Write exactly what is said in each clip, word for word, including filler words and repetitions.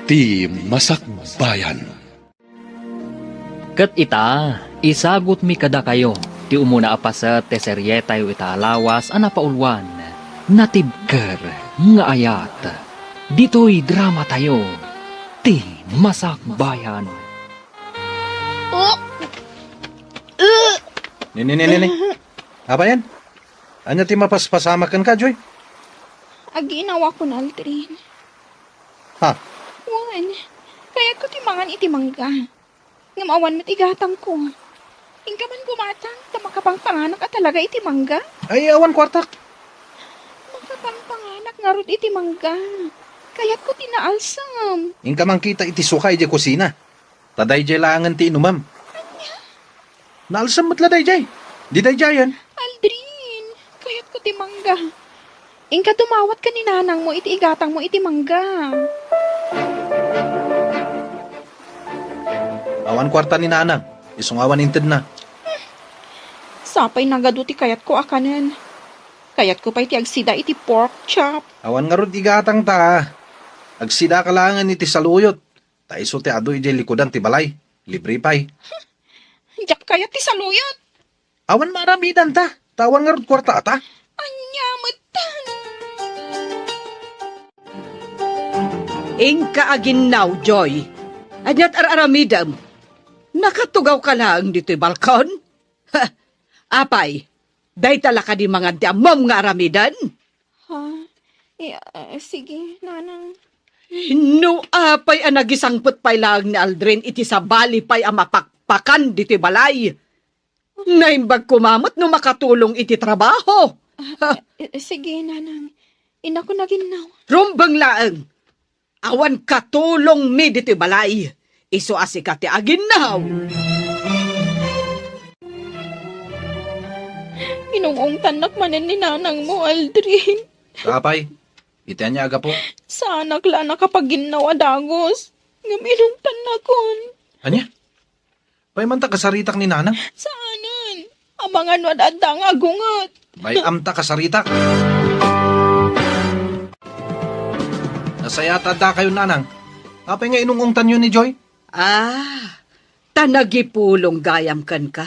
Ti Masakbayan. Ket ita, isagutmi kadakayo ti umuna a paset ti serietayo ita a lawas a napauluan, Natibker nga Ayat. Ditoy dramatayo, Ti Masakbayan. Oh! Uh! Ni, ni, ni, ni, ni. Apayen? Ania ti mapaspasamak kenka, Joy? Aginawakon, Aldrin. Ha? Wen, kayatko ti mangan iti mangga. Ngem awan met igatangko. Inka man gumatang, ta makapangpanganak a talaga iti mangga. Ay, awan kuartak. Makapangpanganak ngarud iti mangga. Kayatko ti naalsem. Inka mangkita iti suka idiay kusina. Ta daydiay laengen ti inumem. Ania? Naalsem met la daydiay. Di daydiayen. Aldrin, kayatko ti mangga. Inka tumawat ken ni nanangmo iti igatangmo iti mangga. Awan kuarta ni nanang. Isu nga awan intedna. Sapay nagadu ti kayatko a kanen. Kayatko pay ti agsida iti pork chop. Awan ngarud igatang ta. Agsidaka laengen iti saluyot. Ta isu ti adu idiay likudan ti balay. Libre pay. Diak kayat ti saluyot. Awan maaramidanta. Ta awan ngarud kuartata. Ania metten? Inka aginnaw, Joy. Ania ti ar-aramidem? Nakatugawka laeng ditoy balkon? Ha, apay, dayta la kadi mangan ti ammom nga aramiden? Ha? Eh, ah, sige, nanang. No apay a nagisangpet pay laeng ni Aldrin iti sabali pay a mapakpakan ditoy balay. Naimbag koma met no makatulong iti trabaho. Ah, eh, sige, nanang. Inakon aginnaw. Rumbeng laeng. Awan katulongmi ditoy balay. Isu a sika ti aginnaw. Inung-ungtannak manen ni nanangmo, Aldrin. Apay, iti ania a gapu? Saanak la a nakapaginnaw a dagus. Ngem inungtannakon. Ania? Pay man ta kasaritak ni nanang? Saanen. Amangan no ad-adda nga agunget. Bay-am ta kasaritak. Nasayaat a addakayon, nanang. Apay nga inung-ungtanyo ni Joy? Ah, ta nagipulong gayam kenka.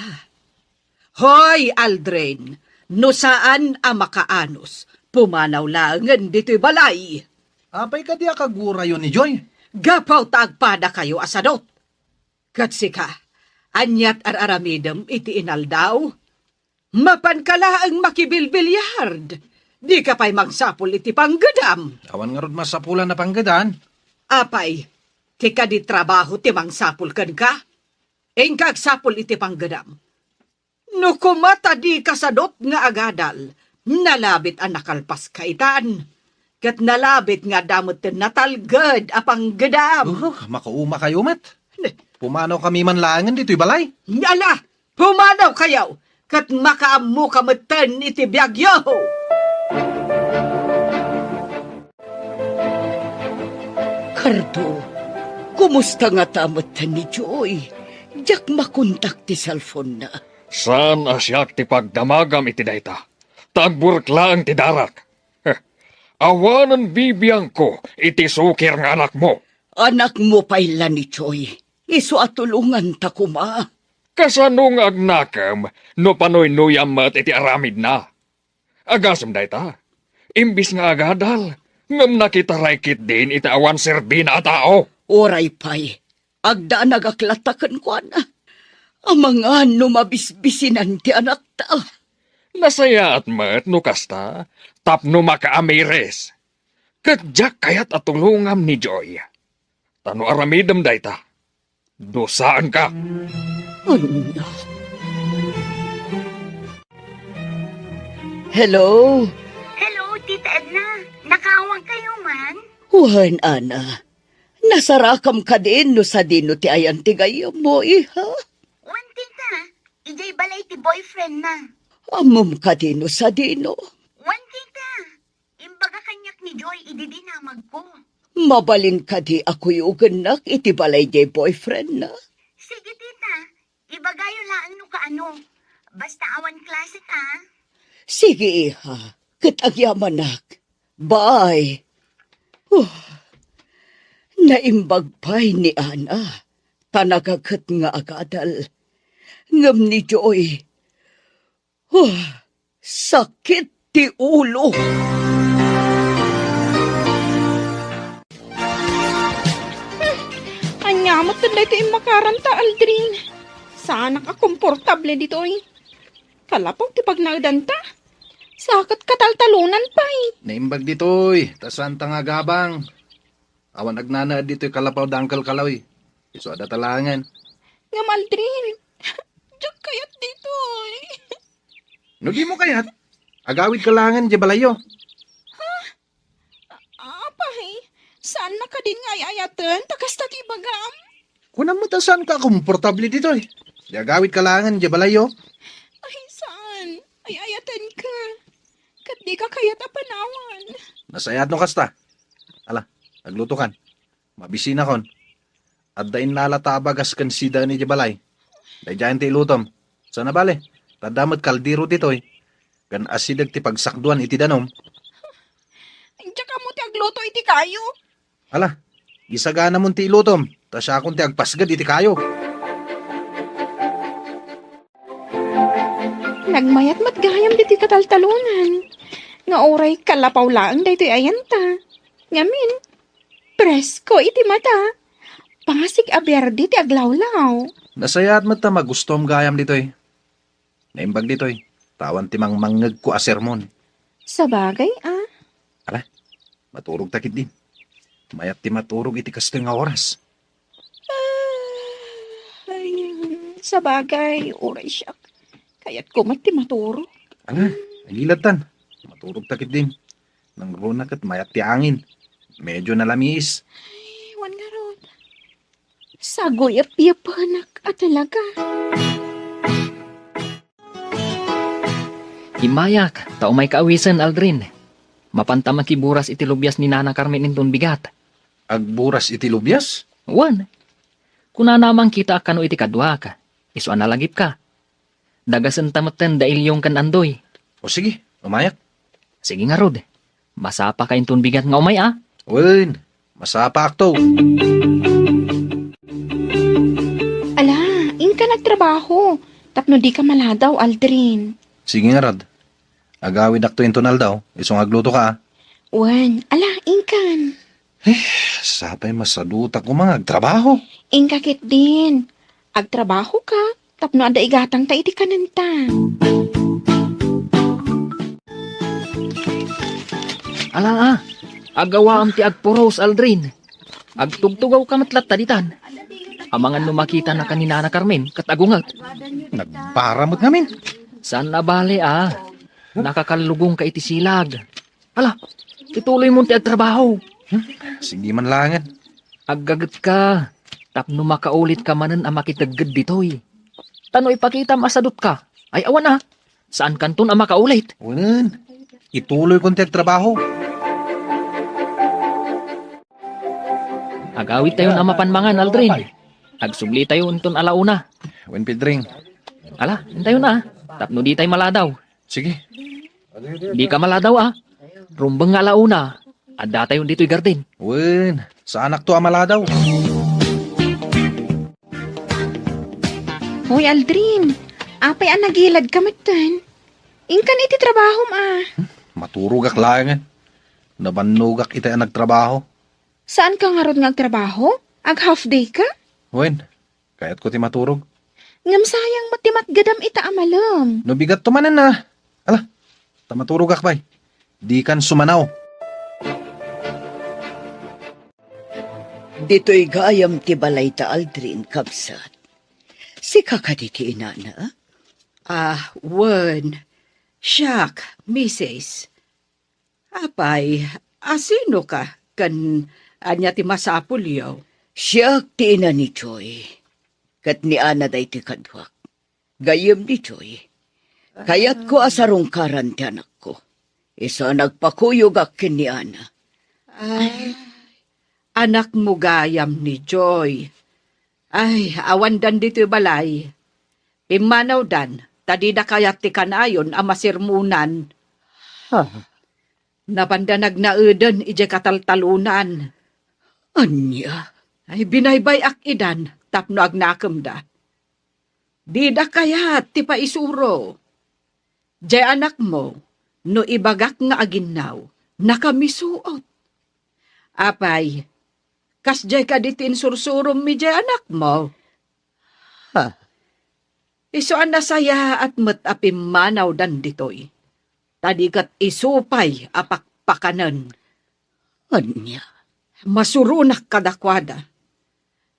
Hoy, Aldrin, no saan a makaanus, pumanaw laengen ditoy balay. Apay kadi a kagurayo ni Joy? Gapu ta agpadakayo a sadot. Ket sika, aniat ar-aramidem iti inaldaw? Mapanka laeng makibilbiliard. Dika pay mangsapul iti panggedam. Awan ngarud masapulan a panggedan. Apay, ti kadi trabaho ti mangsapul kenka? Inka agsapul iti panggedam. No koma ta dika sadot nga agadal, nalabit a nakalpaska itan, ket nalabit nga adda metten natalged a panggedam. Oh, makaumakayo met. Ne. Pumanawkami man laengen ditoy balay. Ala, pumanawkayo, ket makaammoka metten iti biagyo. Cardo, kumusta ngata metten ni Joy? Diak makontak ti cellphone-na. Saan a siak ti pagdamagam iti dayta, ta agburek laeng ti darak. Heh, awanen bibiangko iti sukir nga anakmo. Anakmo pay la ni Joy. Isu a tulonganta koma. Kasano nga agnakem no panuynuyam met iti aramidna? Agasem dayta, imbis nga agadal, ngem nakitaray ketdin iti awan serbina a tao. Uray pay, agdanagak latta kenkuana. Amangan no mabisbisinan ti anakta. Nasayaat met no kasta, tapno makaamiris. Ket diak kayat a tulongam ni Joy. Ta no aramidem dayta, dusaenka. Ania? Hello? Hello, Tita Edna. Nakaawagkayo man? Wen, Ana. Nasarakam kadin no sadino ti ayan ti gayyemmo, iha? Wen, Tita. Idiay balay ti boyfriend-na. Ammom kadin no sadino? Wen, Tita. Imbaga kaniak ni Joy idi dinamagko. Mabalin kadi a kuyogennak iti balay diay boyfriend-na? Sige, tita. Ibagayo laeng no kaano. Basta awan klase ta. Sige, iha. Ket agyamanak. Bye. Huh. ta imbag pay ni Ana, ta nagaget nga agadal. Ngem ni Joy, huh, sakit ti ulo. Hmm, ania met daytoy immakaranta, Aldrin? Saanak a komportable ditoy. Kalapaw ti pagnaedanta. Sa ket kataltalonan pay. Naimbag ditoy, ta saanta nga agabang. Awan agnanaed ditoy kalapaw da Uncle Kaloy. Isu a data laengen. Ngem Aldrin, diak kayat ditoy. No dimo kayat, agawidka laengen idiay balayyo. Apay, saanna kadin nga ay-ayaten ta kasta ti ibagam? Kunam met a saanka a komportable ditoy. Di agawidka laengen idiay balayyo. Ay, saan? Ay-ayatenka. Ket dika kayat a panawan. Nasayaat no kasta. Ala, aglutokan. Mabisinakon. Adda innalata a bagas ken sidaen idiay balay. Daydiayen ti ilutom. Saan a bale, ta adda met kaldero ditoy. Ken asideg ti pagsakduan iti danum. Diak ammo ti agluto iti kayo. Ala, isaganamon ti ilutom, ta siakon ti agpasged iti kayo. Nagmayat met gayam ditoy kataltalonan, nga uray kalapaw laeng daytoy ayanta. Ngamin, presko iti mata. Pasig a berde ti aglawlaw. Nasayaat met ta magustuam gayam ditoy. Naimbag ditoy, ta awan ti mangmangngegko a sermon. Sabagay, a. Ala, maturog ta ketdin. Mayat ti maturog iti kastoy nga oras. Ah, ay, sabagay, uray siak. Kayatko met ti maturog. Ala, agiladtan. Maturog ta ketdin. Nangruna ket mayat ti angin. Medyo nalamiis. Ay, wen ngarud. Saguyep-yepenak a talaga. Immayak, ta umayka awisen, Aldrin. Mapanta makiburas iti lubias ni Nana Carmen inton bigat. Agburas iti lubias? Wen. Kunana a mangkitaak kano iti kaduak. Isu a nalagipka. Dagasenta metten da Ilyong ken Andoy. O sige, umayak. Sige ngarud. Masapaka inton bigat nga umay, a? Wen, masapaakto. Ala, inka nagtrabaho. Tapno dika maladaw, Aldrin. Sige ngarud. Agawidakto inton aldaw, isu nga aglutoka, a? Wen, ala, inkan. Eh, sapay masadutak koma nga agtrabaho. Inka ketdin. Agtrabahoka, tapno adda igatangta iti kanenta. Ala, a, agawaam ti agpuros, Aldrin. Agtugtugawka met latta ditan. Amangan no makitanaka ni Nana Carmen, ket agunget. Nagbara met ngamin. Saan a bale, a. Nakakallugongka iti silag. Ala, ituloymon ti agtrabaho. Hmm, sige man laengen. Aggagetka, tapno makaulitka manen a makitegged ditoy. Ta no ipakitam a sadutka, ay awan a, saankanton a makaulit. Wen, ituloykon ti agtrabaho. Agawidtayon a mapan mangan, Aldrin. Agsublitayo inton alauna. Wen, Pedring. Ala, intayon a, tapno ditay maladaw. Sige. Dika maladaw, a. Rumbeng nga alauna, addatayon ditoy garden. Wen, saanakto a maladaw. Hoy, Aldrin, apay a nagiladka metten? Inkan iti trabahom, a. Hmm, maturogak laengen. Nabannogak itay a nagtrabaho. Saanka ngarud nga agtrabaho? Ag-half day ka? Wen, kayatko ti maturog. Ngem sayang met ti matgedam ita a malem. No bigatto manen a. Ala, ta maturogak pay. Dikan sumanaw. Ditoy gayam ti balay da Aldrin, kabsat. Sika kadi ti inana? Ah, wen. Siak, misis. Apay, asinoka ken ania ti masapulyo? Siak ti ina ni Joy, ket ni Ana daytoy kaduak. Gayyem ni Joy, kayatko a sarungkaran ti anakko. Isu a nagpakuyogak ken ni Ana. Ay, anakmo gayam ni Joy. Ay, awandan ditoy balay. Pimmanawdan, ta dida kayat ti kanayon a masermonan. Ha? Napanda nagnaeden idiay kataltalonan. Ania? Ay, binaybay-ak idan tapno agnakemda. Dida kayat ti paisuro. Diay anakmo, no ibagak nga aginnaw, nakamisuot. Apay, kasdiay kadi ti insursurom mi diay anakmo? Ha? Isu a nasayaat met a pimmanawdan ditoy. Ta di ket isu pay a pakpakanen. Ania? Masuronak kadakuada.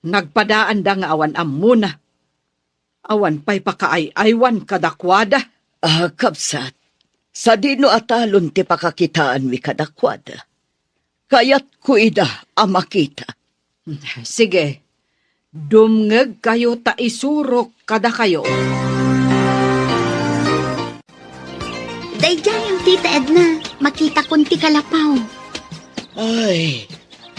Nagpadaanda nga awan ammona. Awan pay pakaay-aywan kadakuada. Ah, kabsat, sadino a talon ti pakakitaanmi kadakuada? Kayatko ida a makita. Sige, dumngegkayo ta isurok kadakayo. Daydiay, Tita Edna, makitakon ti kalapaw. Ay,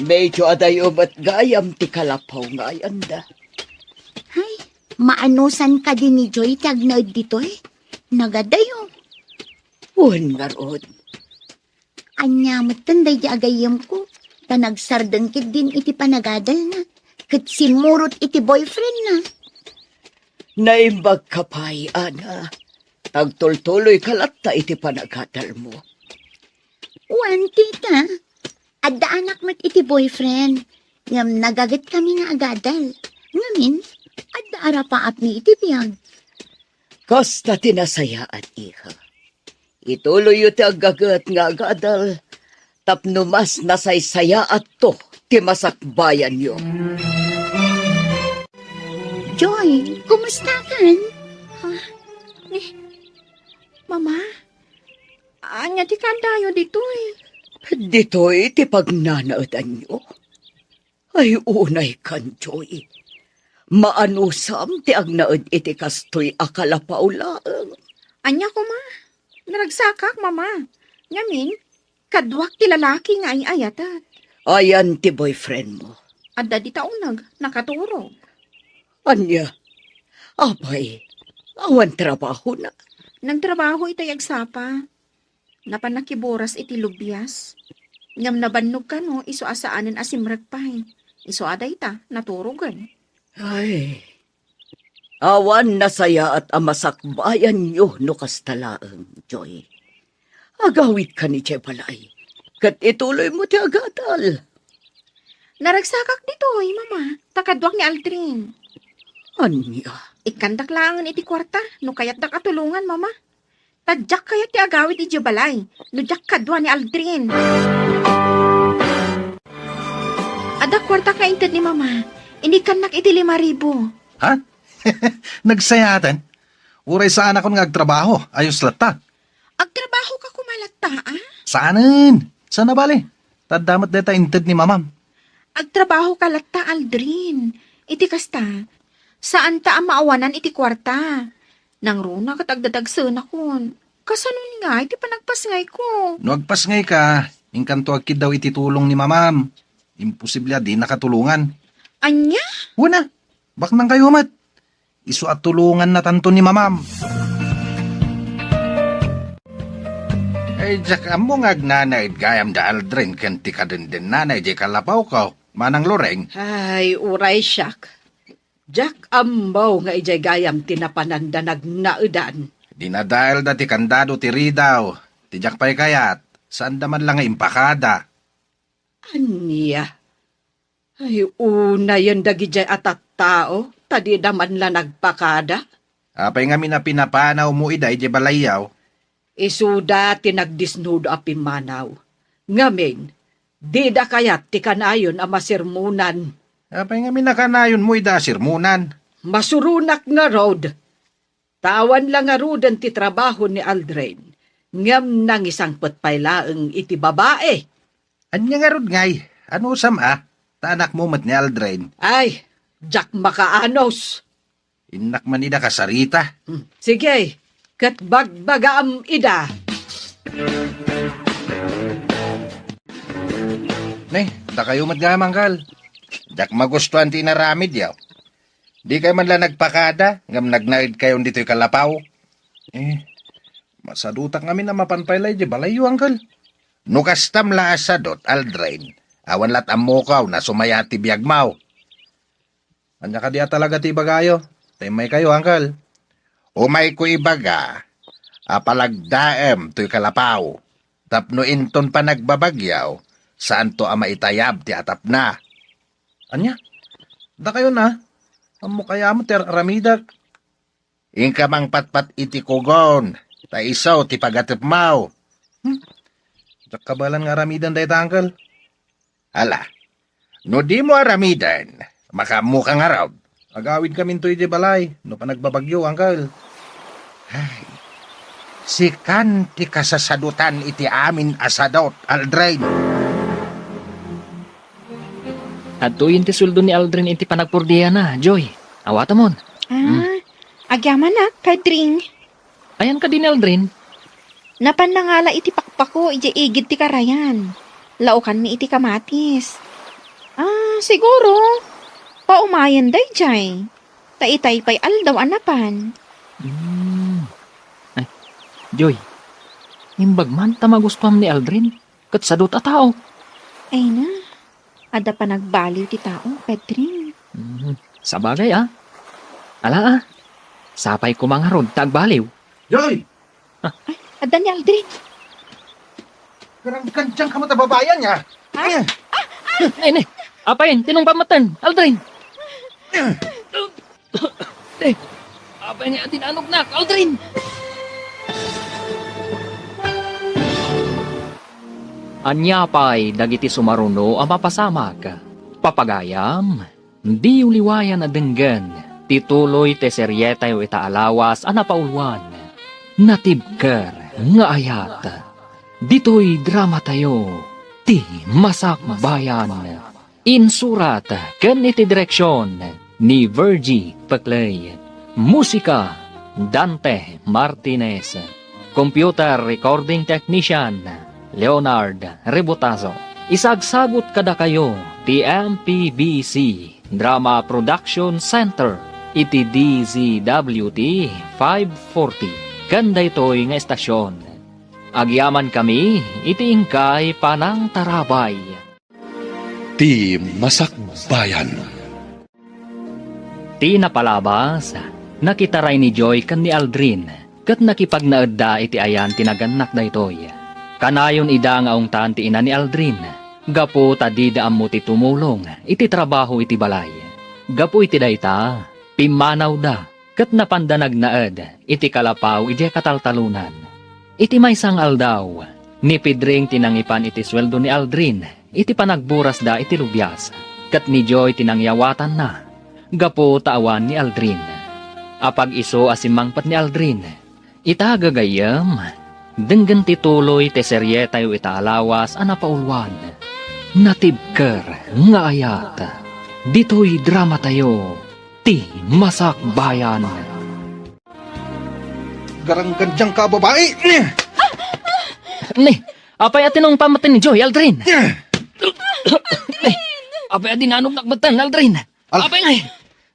medyo adayo met gayam ti kalapaw nga ayanda. Ay, maanusan kadi ni Joy ti agnaed ditoy? Nagadayo. Wen ngarud. Ania metten daydi a gayyemko, ta nagsardeng ketdin iti panagadalna, ket simmurot iti boyfriendna. Naimbagka pay, Ana. Agtultuloyka latta iti panagadalmo. Wen, tita. Adda anak met iti boyfriend, ngem nagagetkami nga agadal. Ngamin, adda arapaapmi iti biag. Kasta ti nasayaat, iha. Ituloyyo ti aggaget nga agadal tapno mas nasaysayaatto ti masakbayanyo. Joy, kumustakan? Ah, eh, Mama, ania ti kaadayo ditoy? Ditoy ti pagnanaedanyo? Ay, unaykan, Joy. Maanusam ti agnaed iti kastoy a kalapaw laeng. Ania koma? Naragsakak, Mama. Ngamin, kaduak ti lalaki nga ay-ayatek. Ayan ti boyfriendmo? Adda dita uneg, nakaturog. Ania? Apay, awan trabahona? Nagtrabaho itay agsapa. Napan nakiburas iti lubias. Ngem nabannog kano isu a saanen a simrek pay. Isu a dayta, naturogen. Ay, awan nasayaat a masakbayanyo no kasta laeng, Joy. Agawidka idiay balay, ket ituloymo ti agadal. Naragsakak ditoy, Mama, ta kaduak ni Aldrin. Ania? Ikkandak laengen iti kuarta no kayatdak a tulongan, Mama. Ta diak kayat ti agawid idiay balay no diak kadua ni Aldrin. Adda kuarta nga inted ni Mama. Inikkannak iti lima ribu. Ha? Nagsayaaten? Uray saanakon nga agtrabaho, ayos latta. Agtrabahoka koma latta, a? Saanen? Saan a bale? Ta adda met dayta inted ni Mamam. Agtrabahoka latta, Aldrin. Iti kasta, saanta a maawanan iti kuarta. Nangruna ket agdadagsenakon. Kasanon ngay ti panagpasngayko? No agpasngayka, inkanto agkiddaw iti tulong ni Mamam. Imposible a dinaka tulongan. Ania? Wen a, baknangkayo met. Isu a tulongannatanto ni Mamam. Ay, diak ammo nga agnanaed gayam da Aldrin ken ti kadendennana idiay kalapawko, Manang Loreng. Ay, uray siak. Diak ammo nga idiay gayam ti napananda nagnaedan. Dinadaelda ti kandado ti ridaw. Ti diak pay kayat, saanda man la nga impakada. Ania? Ay, unayen dagidiay a tattao, ta dida man la nagpakada. Apay ngamin a pinapanawmo ida idiay balayyo? Isuda ti nagdisnudo a pimmanaw. Ngamin, dida kayat ti kanayon a masermonan. Apay ngamin a kanayonmo ida a sermonan? Masuronak ngarud. Ta awan la ngaruden ti trabaho ni Aldrin, ngem nangisangpet pay laeng iti babai. Ania ngarud ngay? Anusam a? Ta anakmo met ni Aldrin. Ay, diak makaanus. Innak man ida kasarita. Hmm, sige, ket bagbagaam ida. Ne, dakayo met gayam, Angkal. Diak magustuan ti inaramidyo. Dikay man la nagpakada, ngem nagnaedkayon ditoy kalapaw. Eh, masadutak ngamin a mapan pay la idiay balayyo, Angkal. No kastam la a sadut, Aldrin, Awan lat ammoko no sumaya ti biagmo. Ania kadi a talaga ti ibagayo? Ta immaykayo, Uncle. Umayko ibaga a palagdaem toy kalapaw tapno inton panagbabagyo, saanto a maitayab ti atapna. Ania? Dakayo na? Ammok aya met ti ar-aramidek. Inka mangpatpat iti kugon, ta isu ti pagatepmo. Hmm? Diak kabaelan nga aramiden dayta, Uncle. Ala, no dimo aramiden, makaammoka ngarud. Agawidkaminto idiay balay no panagbabagyo, Uncle. Ay, sikan ti kasasadutan iti amin a sadut, Aldrin. Adtoyen ti sueldo ni Aldrin iti panagpurdiana, Joy. Awatamon. Ah, agyamanak, Pedring. Ayan kadi ni Aldrin? Napan nangala iti pakpako idiay igid ti karayan. Laokanmi iti kamatis. Ah, siguro, paumayen daydiay. Ta itay pay aldaw a napan. Hmm. Ay, Joy, imbag man ta magustuam ni Aldrin. Ket sadut a tao. Ay na, adda panagbaliw ti tao, Pedring. Mhm. Sabagay, a. Ala, a. Sapay koma ngarud ta agbaliw. Joy! Ay, adda ni Aldrin. Garanggandiangka met a babai ania? Ha? Eh. Ay, ne. Apay, tinungpam metten, Aldrin. Eh, apay nga dinanognak, Aldrin? Ania pay dagiti sumaruno a mapasamak? Papagayam, diyo liwayan a denggen ti tuloy ti serietayo ita a lawas a napauluan, Natibker nga Ayat. Ditoy dramatayo, ti Masakbayan. Insurat ken iti direksion ni Virgie Peclay. Musika, Dante Martinez. Computer recording technician, Leonard Rebotazo. Isagsagut kadakayo ti M P B C Drama Production Center iti D Z W T five forty ken daytoy nga estasion. Agyamankami iti inkay panangtarabay. Ti Masakbayan. Ti napalabas, nakitaray ni Joy ken ni Aldrin, ket nakipagnaedda iti ayan ti nagannak daytoy. Kanayon ida nga ungtan ti ina ni Aldrin, gapu ta dida ammo ti tumulong iti trabaho iti balay. Gapu iti dayta, pimmanawda ket napanda nagnaed iti kalapaw idiay kataltalonan. Iti maysa nga aldaw, ni Pedring ti nangipan iti sueldo ni Aldrin iti panagburasda iti lubias, ket ni Joy ti nangyawatanna gapu ta awan ni Aldrin. Apag-isu a simmangpet ni Aldrin, ita gagayyem, denggen ti tuloy ti serietayo ita a lawas a napauluan, Natibker nga Ayat. Ditoy dramatayo, ti Masakbayan. Garanggandiangka a babai! Ni, apay a tinungpam metten ni Joy, Aldrin? Ni, apay a dinanognak metten, Aldrin? Ala, apay ngay?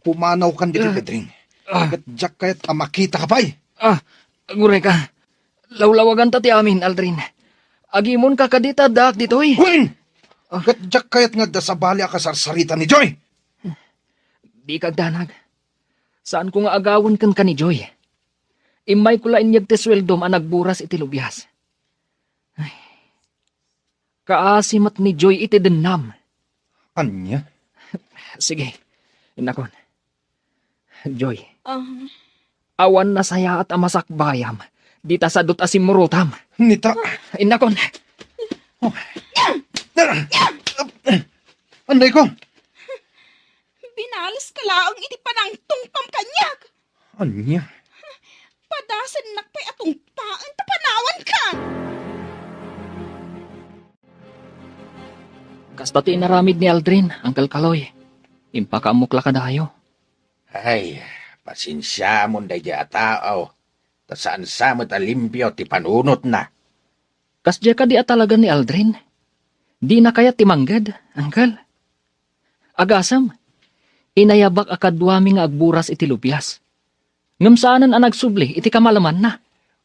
Pumanawkan ditoy, Pedring. Ah. Ket diak kayat a makitaka pay. Ah, aguray ka. Lawlawaganta ti amin, Aldrin. Agimonka kadi ta addaak ditoy. Wen! Ah. Ket diak kayat nga adda sabali a kasarsarita ni Joy. Dika agdanag. Saanko nga agawen kenka ni Joy. Immayko la inyeg ti sueldom a nagburas iti lubias. Ay. Kaasi met ni Joy iti dennam. Ania? Sige, innakon. Joy. Ah. Awan nasayaat a masakbayam dita sadut a simmurotam. Nita. Innakon. Anday ko. Binaleska laeng iti panangtungpam kaniak. Ania? Padasennak pay a tungpaen ta panawanka. Kasta ti inaramid ni Aldrin, Uncle Kaloy. Impakaammok la kadayo. Ay, pasensiamon daydiay a tao, ta saan sa met a limpio ti panunotna. Kasdiay kadi a talaga ni Aldrin? Dina kayat ti mangged, Uncle? Agasem, inayabak a kaduami nga agburas iti lubias. Ngem saanen a nagsubli iti kamalamanna.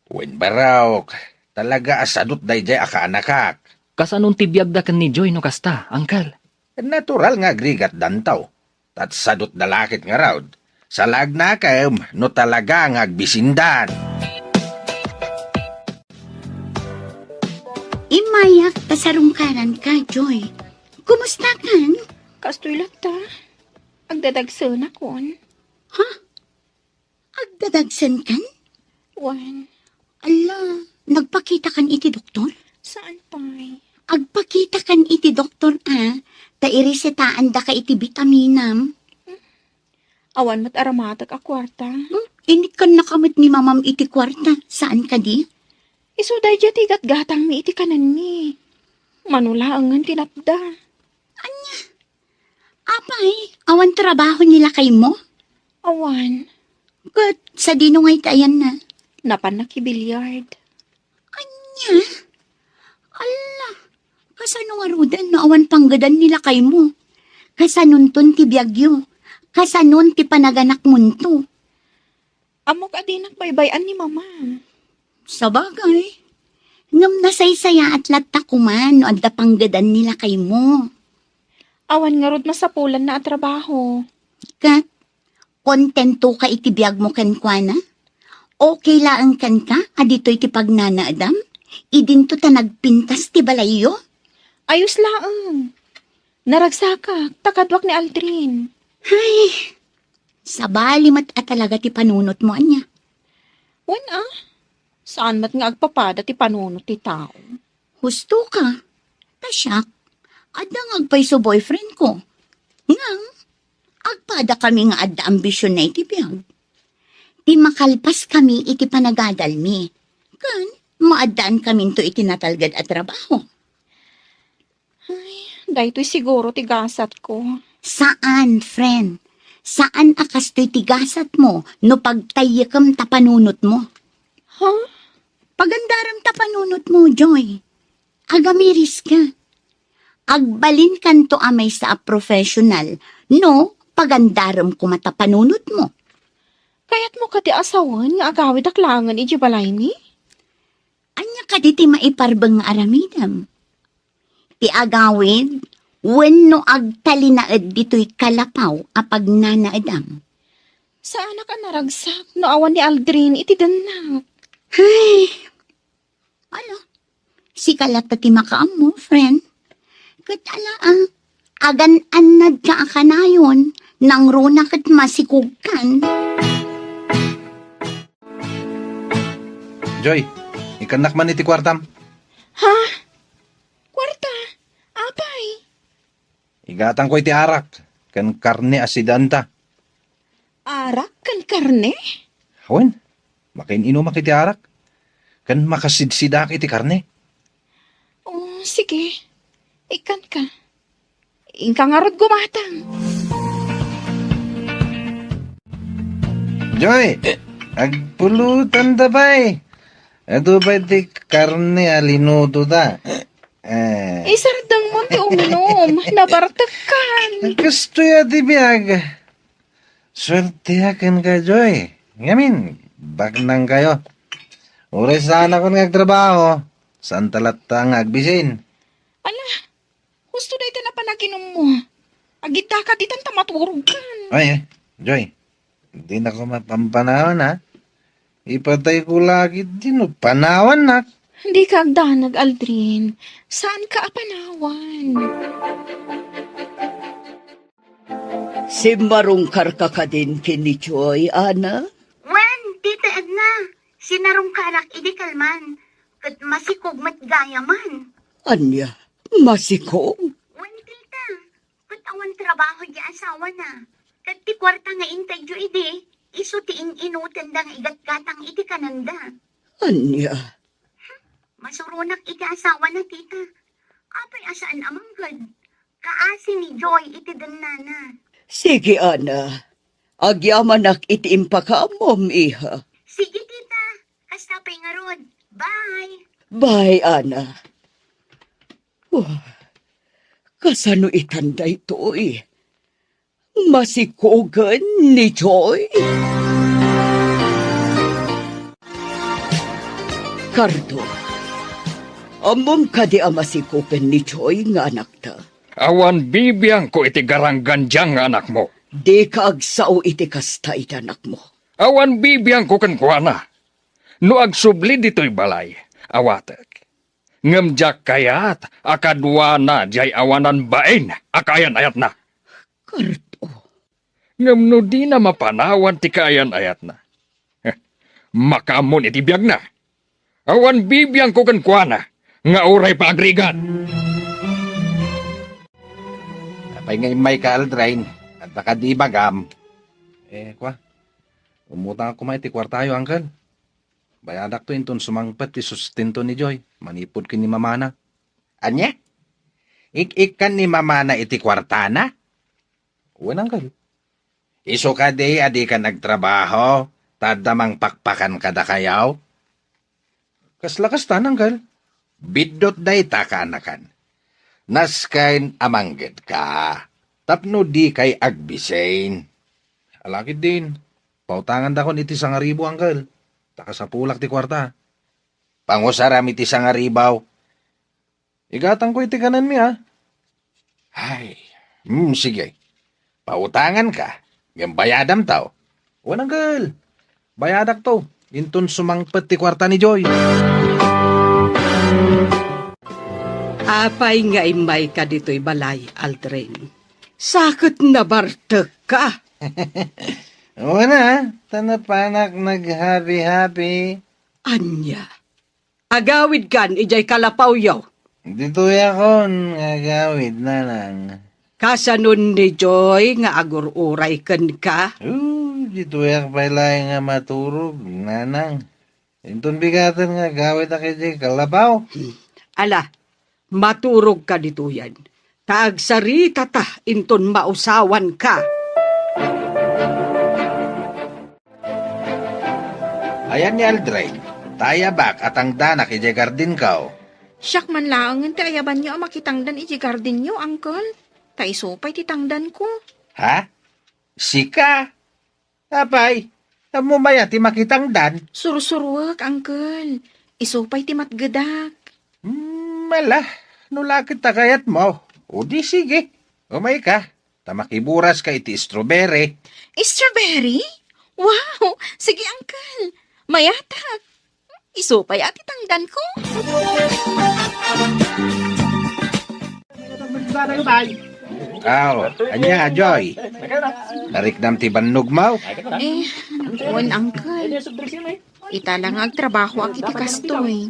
Wen, barok, talaga a sadut daydiay a kaanakak. Kasanon ti biagda ken ni Joy no kasta, Uncle? Natural nga agrigatdanto. Tatsadotda la ket ngarud. Salagnakem no talaga nga agbisindan. Immayak ta sarungkaranka, Joy. Kumustakan? Kastoy latta. Agdadagsenakon. Ha? Agdadagsenkan? Wen. Ala, nagpakitakan iti doktor? Saan pay? Agpakitakan iti doktor a, ta iresetaandaka iti bitaminam. Awan met aramatek a kuarta. Hmm? Inikkannaka met ni mamam iti kuarta, saan kadi? Isu daydiay ti gatgatangmi iti kanenmi. Mano laengen ti napda. Ania? Apay, awan trabaho ni lakaymo? Awan. Ket sadino ngay ti ayanna? Napan nakibiliard. Ania? Alla, kasano ngaruden no awan panggedan ni lakaymo? Kasanonton ti biagyo? Kasanon ti panaganakmonto? Ammok a dinak baybay-an ni Mama. Sabagay. Ngem nasaysayaat latta koma no adda panggedan ni lakaymo. Awan ngarud masapulanna a trabaho. Ket, kontentoka iti biagmo kenkuana? Okay laeng kenka a ditoy ti pagnanaedam? Idinto ta nagpintas ti balayyo? Ayos laeng. Naragsakak, ta kaduak ni Aldrin. Ay, sabali met a talaga ti panunotmo, ania? Wen a, saan met nga agpapada ti panunot ti tao. Husto ka. Ta siak, adda nga agpayso boyfriend ko. Ngem, agpada kami nga adda ambisionna iti biag. Ti makalpas kami iti panagadalmi. Ken, maaddaan kaminto iti natalged a trabaho. Ay, daytoy siguro ti gasatko. Saan, friend. Saan a kastoy ti gasatmo no pagtayyekem ta panunotmo. Ha? Pagandarem ta panunotmo, Joy. Agamiris ka. Agbalinkanto a maysa a professional no pagandarem koma ta panunotmo. Kayatmo kadi a sawen nga agawidak laengen idiay balaymi? Ania kadi ti maiparbeng nga aramidem? Ti agawid wenno agtalinaed ditoy kalapaw a pagnanaedam? Saanak a naragsak no awan ni Aldrin iti dennak. Ay, ala, sika latta ti makaammo, friend. Ket ala, ah, agan-annadka a kanayon, nangruna ket masikogkan. Joy, ikkannak man iti kuartam. Ha? Kuarta? Apay? Igatangko iti arak ken karne a sidaanta. Arak ken karne? Wen, makin-inumak iti arak ken makasidsidaak iti karne. Oh, sige. Ikkanka. Inka ngarud gumatang. Joy, agpulotanta pay. Adu pay ti karne a linutoda. Eh. Isardengmon ti uminum. Nabartekkan. Kastoy a ti biag. Suerteak kenka, Joy. Ngamin, baknangkayo. Uray saanakon nga agtrabaho, saanta latta nga agbisin. Ala, husto dayta napan-aginummo. Agiddakat ditan ta maturogkan. Ay, eh, Joy, dinako mapampanawan, ha? Ipatayko la ketdi no panawannak. Dika agdanag, Aldrin. Saanka a panawan. Simmarungkarka kadin ken ni Joy, Ana? Wen, Tita Edna, sinarungkarak idi kalman, ket masikog met gayamen. Ania? Masikog? Wen, Tita, ket awan trabaho di asawana. Ket ti kuarta nga intedyo idi, isu ti in-inutenda nga igatgatang iti kanenda. Ania? Masuronak iti asawana, Tita. Apay a saan a mangged? Kaasi ni Joy iti dennana. Sige, Ana. Agyamanak iti impakaammom, iha. Sige, Tita. Kasta pay ngarud. Bye. Bye, Ana. Wah, kasano itan daytoy? Masikogen ni Joy? Cardo, Ammom kadi a masikopen ni Joy nga anakta? Awan bibiangko iti garanggandia nga anakmo. Dika agsao iti kasta iti anakmo. Awan bibiangko kenkuana. No agsubli ditoy balay, awatek. Ngem diak kayat a kaduana diay awanan bain a kaayan-ayatna. Kerto. Ngem no dina mapanawan ti kaayan-ayatna, makaammon iti biagna. Awan bibiangko kenkuana nga uray pa agrigat. Apay nga immayka, Aldrin? Adda kadi ibagam? Eh, kua, umutang koma iti kuartayo, Uncle. Bayadakto inton sumangpet ti sustento ni Joy manipud ken ni mamana. Ania? Ik-ikkan ni mamana iti kuartana? Wen, Uncle. Isu kadi a dikan agtrabaho, ta adda mangpakpakan kadakayo? Kasla kasta, Uncle. Biddut dayta, kaanakan. Nasken a manggedka tapno dikay agbisin. Ala ketdin, pautangandakon iti sangaribu, Uncle. Ta kasapulak ti kuarta. Pangusaram iti sangaribu. Igatangko iti kanenmi, a. Ay, hmm, sige. Pautanganka, ngem bayadamto. Wen, Uncle. Bayadakto inton sumangpet ti kuarta ni Joy. Apay nga immayka ditoy balay, Aldrin? Sa ket nabartekka. Wen a, ta napanak naghabi-habi. Ania? Agawidkan idiay kalapawyo. Ditoyakon nga agawid, nanang. Kasanon ni Joy nga agur-uray kenka? Oh, ditoyak pay laeng nga maturog, nanang. Inton bigaten nga agawidak idiay kalapaw. Hmm. Ala, maturogka ditoyen. Ta agsaritata inton mausawanka. Ayan ni Aldrin, ta ayabak a tangdanak idiay gardenko. Siak man laengen ti ayabanyo a makitangdan idiay gardenyo, Uncle. Ta isu pay ti tangdanko. Ha? Sika? Apay, ammom aya ti makitangdan? Sursuruek, Uncle. Isu pay ti matgedak. Hmm, ala, no la ket ta kayatmo, o di sige. Umayka, ta makiburaska iti strawberry. Strawberry? Wow! Sige, Uncle. Mayatak. Isu pay a ti tangdanko. Aw, ania, Joy? Nariknam ti bannogmo? Eh, wen, Uncle. Ita la nga agtrabahoak iti kastoy.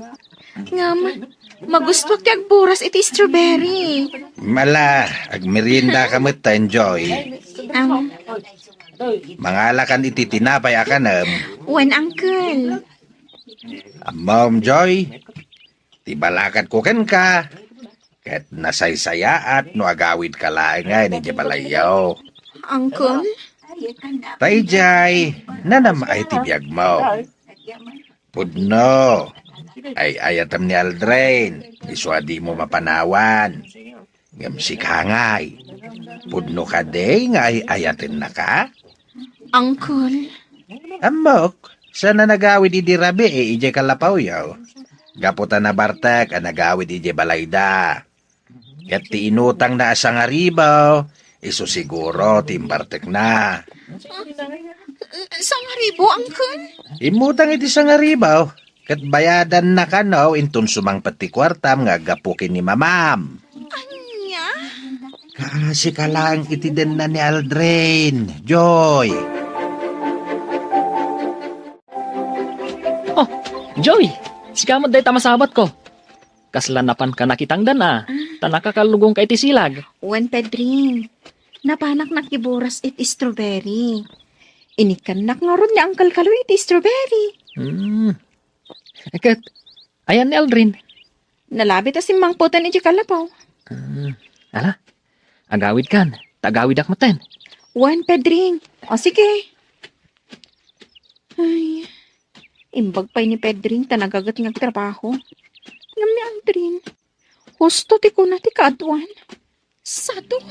Ngem, magustuak ti agburas iti strawberry. Ala, agmeriendaka met ta, Joy. Am. Mangalakan iti tinapay a kanem. Wen, Uncle. Ammom, Joy, ti balakadko kenka, ket nasaysayaat no agawidka laengen idiay balayyo. Uncle? Ta idiay, nanam-ay ti biagmo. Pudno, ay-ayatem ni Aldrin, isu a dimo mapanawan. Ngem sika ngay, pudno kadi nga ay-ayatennaka? Uncle. Ammok, saan a nagawid idi rabii idiay kalapawyo. Gapu ta nabartek a nagawid idiay balayda. Ket ti inutangna a sangaribu, isu siguro ti imbartekna. Sangaribu, Uncle? Immutang iti sangaribu, ket bayadanna kano inton sumangpet ti kuartam nga aggapu ken ni mamam. Ania? Kaasika laeng iti denna ni Aldrin, Joy. Oh, Joy! Sika met dayta masabatko. Kasla napanka nakitangdan a, ta nakakallugonka iti silag. Wen, Pedring. Napanak nakiburas iti strawberry. Inikkannak ngarud ni Uncle Kaloy iti strawberry. Hmm. Ket, ayan ni Aldrin? Nalabit a simmangpeten iti kalapaw. Hmm. Ala, agawidkan, ta agawidak metten. Wen, Pedring. O, sige. Ay, imbag pay ni Pedring ta nagaget nga agtrabaho. Ngem ni Aldrin, husto ti kuna ti kaaduan. Sadut.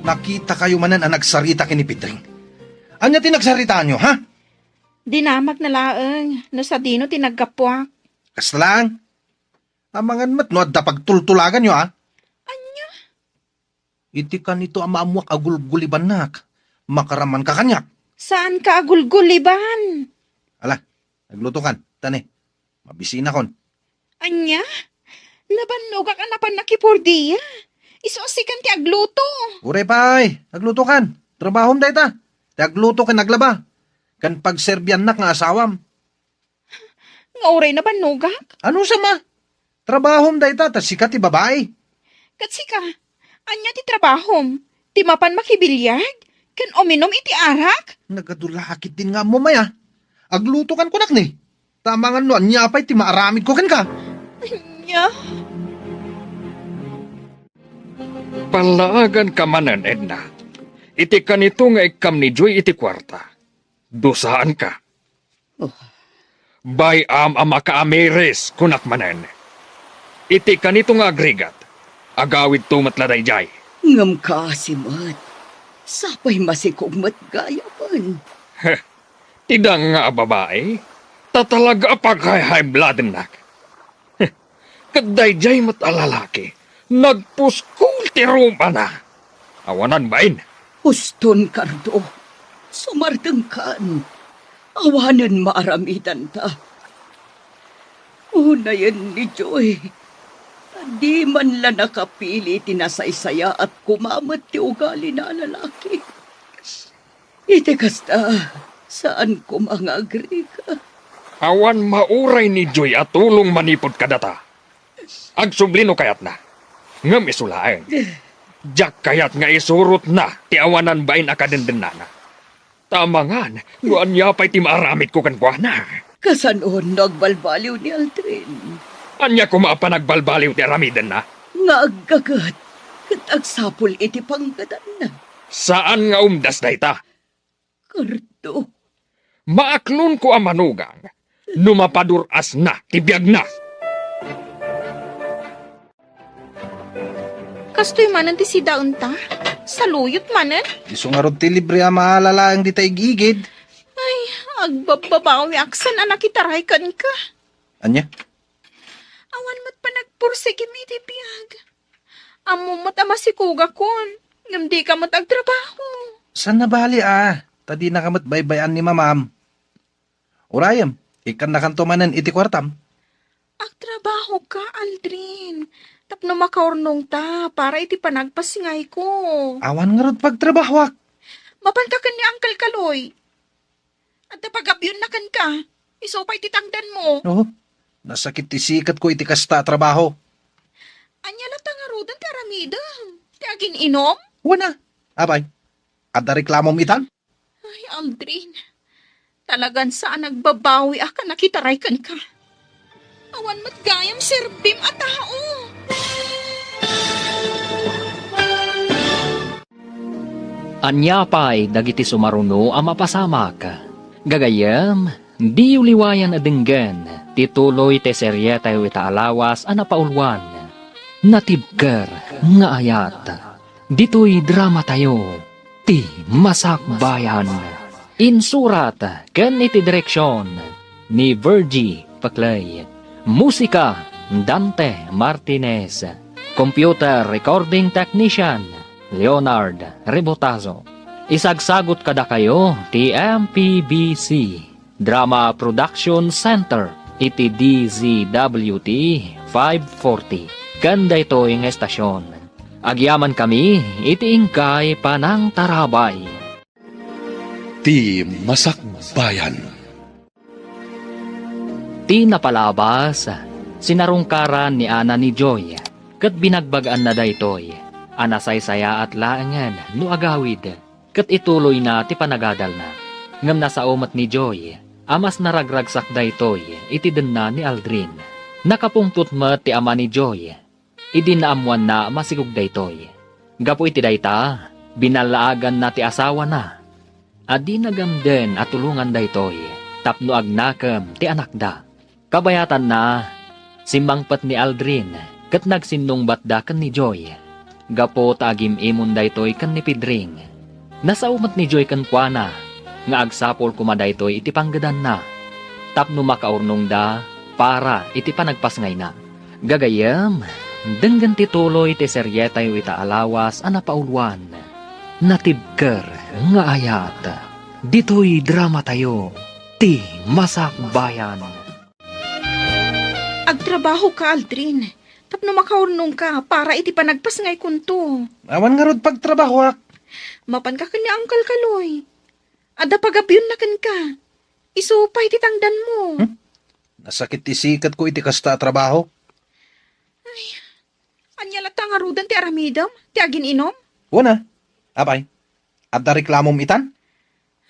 Nakitakayo manen a nagsarita ken ni Pedring. Ania ti nagsaritaanyo, ha? Dinamagna laeng no sadino ti naggapuak. Kasta laeng. Amangan met no adda pagtultulaganyo, a? Ania? Iti kanito a maammoak a gulgulibannak, makaramanka kaniak. Saanka a gulguliban. Ala, aglutokan, ta ne, mabisinakon. Ania? Nabannogak a napan nakipordia. Isu a sikan ti agluto. Uray pay, aglutokan. Trabahom dayta. Ti agluto ken aglaba. Ken pagserbiannak nga asawam. Nga uray nabannogak? Ano sama? Trabahom dayta, ta sika ti babai. Ket sika, ania ti trabahom? Ti mapan makibiliard? Ken uminum iti arak? Nagadu la ketdin nga ammom aya. Aglutokan kunak ni. Ta amangan no ania pay ti maaramidko kenka. Ania? Pallaaganka manen, Edna. Iti kanito nga ikkam ni Joy iti kuarta. Dusaanka. Oh. Bay-am a makaamiris, kunak manen. Iti kanito nga agrigat, agawidto met la daydiay. Ngem kaasi met, sapay masikog met gayamen. Heh, ti danga a babai, ta talaga a paghayhayblaadennak. Heh, ket daydiay met a lalaki, nagpuskol ti rumana. Awanan bain. Uston, Cardo. Sumardengkan. Awanen maaramidanta. Unayen ni Joy, ta di man la nakapili ti nasaysayaat koma met ti ugalina a lalaki. Iti kasta, saan koma nga agrigat. Awan mauray ni Joy a tulong manipud kadata. Agsubli no kayatna. Ngem isu laeng. Diak kayat nga isurotna ti awanan bain a kadendennana. Ta amangan no ania pay ti maaramidko kenkuana. Kasano no agbalbaliw ni Aldrin? Ania koma a panagbalbaliw ti aramidenna? Nga aggaget ket agsapul iti panggadanna. Saan nga umdas dayta. Cardo. Maaklonko a manugang no mapadur-asna ti biagna. Kastoy manen ti sidaenta? Saluyot manen? Isu ngarud ti libre a maalalaeng dita igigid. Ay, agbabbabawiak san a nakitaray kenka. Ania? Awan met panagpursigim iti biag. Ammom met a masikogakon, ngem dika met agtrabaho. Saan a bali a, ta dinaka met baybay-an ni mamam. Urayem, ikkannakanto manen iti kuartam. Agtrabahoka, Aldrin, tapno makaurnongta para iti panagpasingayko. Awan ngarud pagtrabahoak. Mapanka ken ni Uncle Kaloy. Adda pagabionna kenka. Isu pay ti tangdanmo. Oo. Nasakit ti siketko iti kasta a trabaho. Ania latta ngaruden ti aramidem? Ti agin-inom? Wen a. Apay, adda reklamom itan? Ay, Aldrin. Talagan saan a nagbabawiak a nakitaray kenka. Awan met gayam serbim a tao. Ania pay dagiti sumaruno a mapasamak? Gagayyem, diyo liwayan a denggen ti tuloy ti serietayo ita a lawas a napauluan, Natibker nga Ayat. Ditoy dramatayo, Ti Masakbayan. Insurat ken iti direksion ni Virgie Paclay. Musika, Dante Martinez. Computer recording technician, Leonard Rebotazo. Isagsagut kadakayo ti M P B C Drama Production Center iti D Z W T five forty. Ken daytoy nga estasion, agyamankami iti inkay panangtarabay. Ti Masakbayan. Ti napalabas, sinarungkaran ni Ana ni Joy, ket binagbag-anna daytoy a nasaysayaat laengen no agawid ket ituloyna ti panagadalna. Ngem nasao met ni Joy a mas naragragsak daytoy iti denna ni Aldrin. Nakapungtot met ti ama ni Joy idi naammoanna a masikog daytoy. Gapu iti dayta, binallaaganna ti asawana a di nagamden a tulongan daytoy tapno agnakem ti anakda. Kabayatanna, simmangpet ni Aldrin ket nagsinnungbatda ken ni Joy. Gapu ta agim-imon daytoy ken ni Pedring, nasao met ni Joy kenkuana nga agsapul koma daytoy iti panggedanna tapno makaurnongda para iti panagpasngayna. Gagayyem, denggen ti tuloy ti serietayo ita a lawas a napauluan, Natibker nga Ayat. Ditoy dramatayo, ti Masakbayan. Agtrabahoka, Aldrin, tapno makaurnongka para iti panagpasngaykonto. Awan ngarud pagtrabahoak. Mapanka ken ni Uncle Kaloy. Adda pagabionna kenka. Isu pay ti tangdanmo. Hmm? Nasakit ti siketko iti kasta a trabaho. Ay, ania latta ngaruden ti aramidem? Ti agin-inom? Wen a. Apay, adda reklamom itan?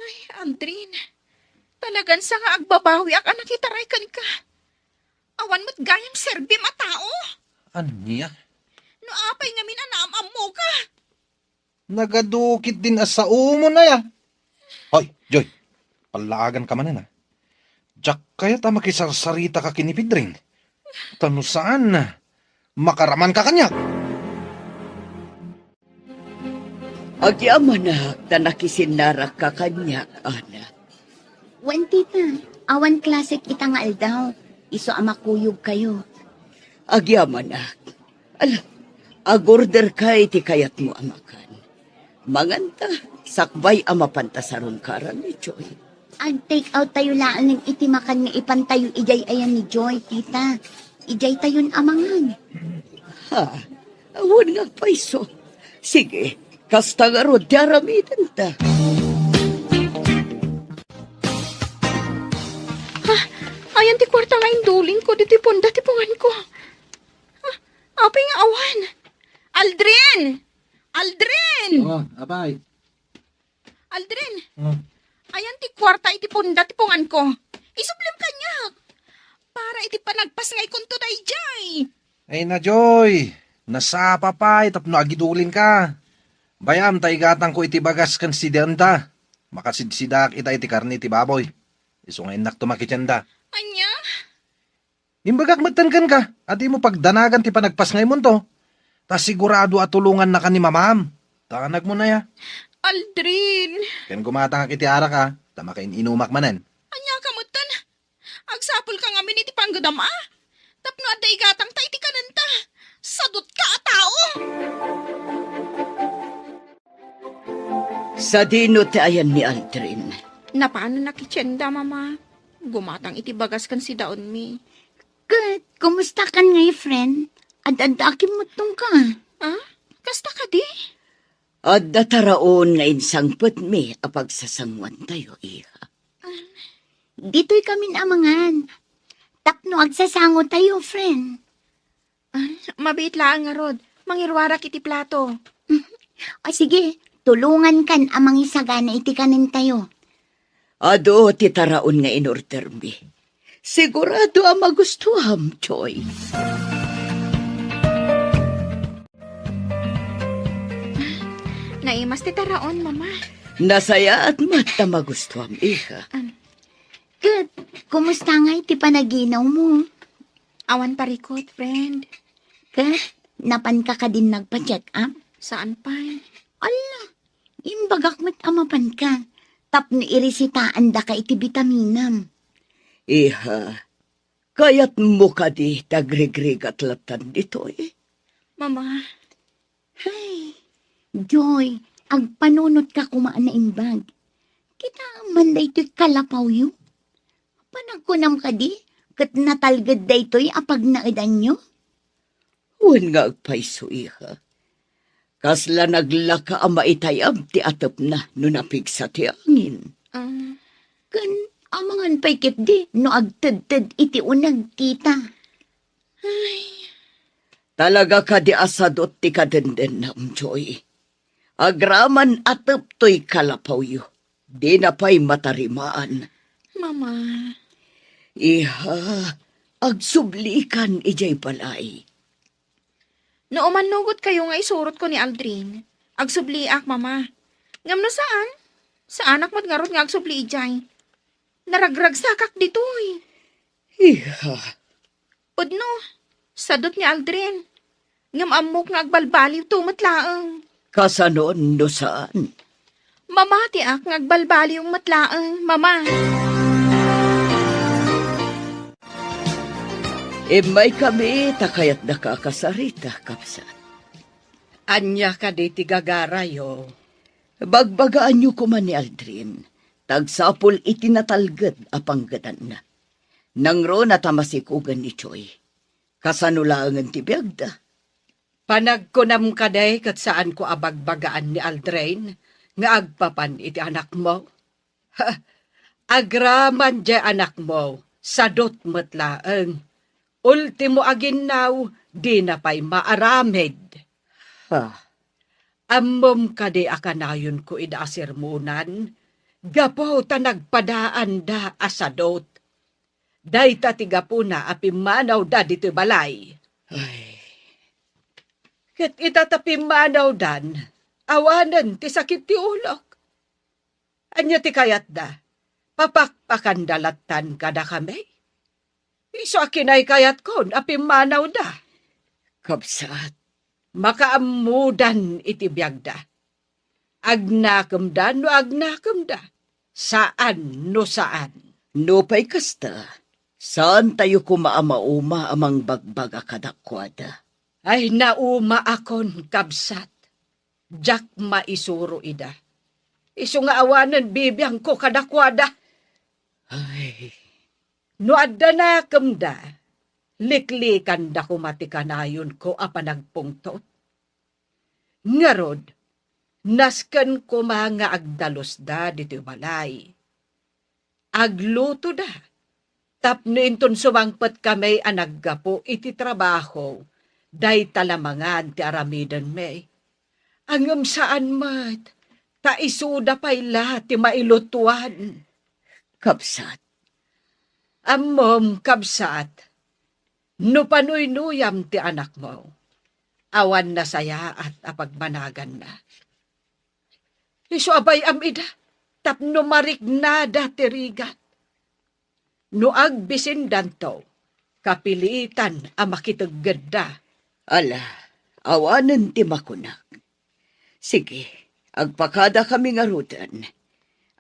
Ay, Aldrin, talagan sa nga agbabawiak a nakitaray kenka. Awan met gayam serbim a tao. Ania? No apay ngamin a naam-ammoka? Nagadu ketdin a saomon aya. Hoy, Joy, pallaaganka manen, a. Diak kayat a makisarsaritaka ken ni Pedring. Ta no saan, makaramanka kaniak. Agyamanak ta nakisinnarakka kaniak, Ana. Wen, tita, awan klasek ita nga aldaw. Isu a makuyogkayo. Agyamanak. Ala, agorderka iti kayatmo a makan. Manganta, sakbay a mapanta sarungkaran ni Joy. Ag-take out tayo laeng iti makan nga ipantayo idiay ayan ni Joy, tita. Idiay tayon a mangan. Ha? Awan nga agpayso. Sige, kasta ngarud ti aramidenta. Ha? Ayan ti kuarta nga indulingko ditoy punda ti punganko. Ha? Apay nga awan? Aldrin! Aldrin! Oh, apay. Aldrin! Oh. Ayan ti kuarta iti punda ti punganko. Isublem kaniak. Para iti panagpasngaykonto daydiay. Ay na, Joy. Nasapa pay tapno agidulinka. Bayam ta igatangko iti bagas ken sidaenta. Makasidsidaak ita iti karne ti baboy. Isu nga innakto makitienda. Ania? Imbagak metten kenka a dimo pagdanagan ti panagpasngaymonto. Ta sigurado a tulongannaka ni mamam. Danagmo aya. Aldrin! Ken gumatangak iti arak a, ta makain-inumak manen. Ania ka metten? Agsapulka ngamin iti panggedam a? Tapno adda igatangta iti kanenta. Sadutka a tao! Sadino ti ayan ni Aldrin? Napanan a kitienda, Mama. Gumatang iti bagas ken sidaenmi. Ket, kumusta kan ngay, friend? Ad-adda a kimmuttongka. Ah? Kasta kadi? Adda taraon nga insangpetmi a pagsasangoantayo, iha. Ah. Ditoy kamin a mangan. Tapno agsasangotayo, friend. Ah, mabiit laeng ngarud. Mangiruarak iti plato. O sige, tulongankan a mangisagana iti kanentayo. Adu ti taraon nga in-ordermi. Sigurado a magustuam, Joy. Naimas ti taraon, Mama. Nasayaat met ta magustuam, iha. Am. Ket, kumusta ngay ti panaginawmo? Awan parikut, friend. Ket, napanka kadin nagpa-check up? Saan pay. Ala, imbagak met a mapanka, tapno iresitaandaka iti bitaminam. Iha, kayatmo kadi ti agrigrigat lattan ditoy? Mama. Hay, Joy, agpanunotka koma a naimbag. Kitaem man daytoy kalapawyo. Panagkunam kadi, ket natalged daytoy a pagnaedanyo? Wen nga agpayso, iha. Kasla naglaka a maitayab ti atepna no napigsa ti angin. Ah. Ken amangan pay ketdi no agtedted iti uneg, tita. Ay. Talaga kadi a sadut ti kadendennam, Joy. Agraman a teptoy kalapawyo, dina pay matarimaan. Mama. Iha, agsublikan idiay balay. No umannugotkayo nga isurotko ni Aldrin, agsubliak, Mama. Ngem no saan, saanak met ngarud nga agsubli idiay. Naragragsakak ditoy. Iha. Pudno, sadut ni Aldrin. Ngem ammok nga agbalbaliwto met laeng. Kasano no saan? Mamatiak nga agbalbaliw met laeng, Mama. Immaykami ta kayatdaka a kasarita, kabsat. Ania kadi ti gagarayo? Bagbagaanyo koma ni Aldrin, ta agsapul iti natalged a panggedanna. Nangruna ta masikugen ni Joy. Kasano laengen ti biagda? Panagkunam kadi ket saanko a bagbagaan ni Aldrin nga agpapan iti anakmo? Ha, agraman diay anakmo, sadot met laeng. Ultimo a ginnaw, dina pay maaramid. Ha? Ammom kadi a kanayonko ida a sermonan, gapu ta nagpadaanda a sadot. Dayta ti gapuna a pimmanawda ditoy balay. Ay. Ket ita ta pimmanawdan, awanen ti sakit ti ulok. Ania ti kayatda? Papakpakanda lattan kadakami? Isu a kinaykayatkon a pimmanawda. Kabsat, makaammodan iti biagda. Agnakemda no agnakemda, saan no saan. Nupay kasta, saantayo koma a mauma a mangbagbaga kadakuada. Ay, naumaakon, kabsat. Diak maisuro ida. Isu nga awanen bibiangko kadakuada. Ay. No adda nakemda, liklikanda koma ti kanayonko a panagpungtot. Ngarud, nasken koma nga agdalusda ditoy balay. Aglutoda, tapno inton sumangpet kami a naggapu iti trabaho, dayta la mangan ti aramidenmi. Ngem saan met, ta isuda pay la ti mailutuan. Kabsat. Ammom, kabsat, no panuynuyam ti anakmo, awan nasayaat a pagmanaganna. Isu a bay-am ida, tapno mariknada ti rigat. No agbisindanto, kapilitan a makiteggedda. Ala, awanen ti makunak. Sige, agpakadakami ngaruden.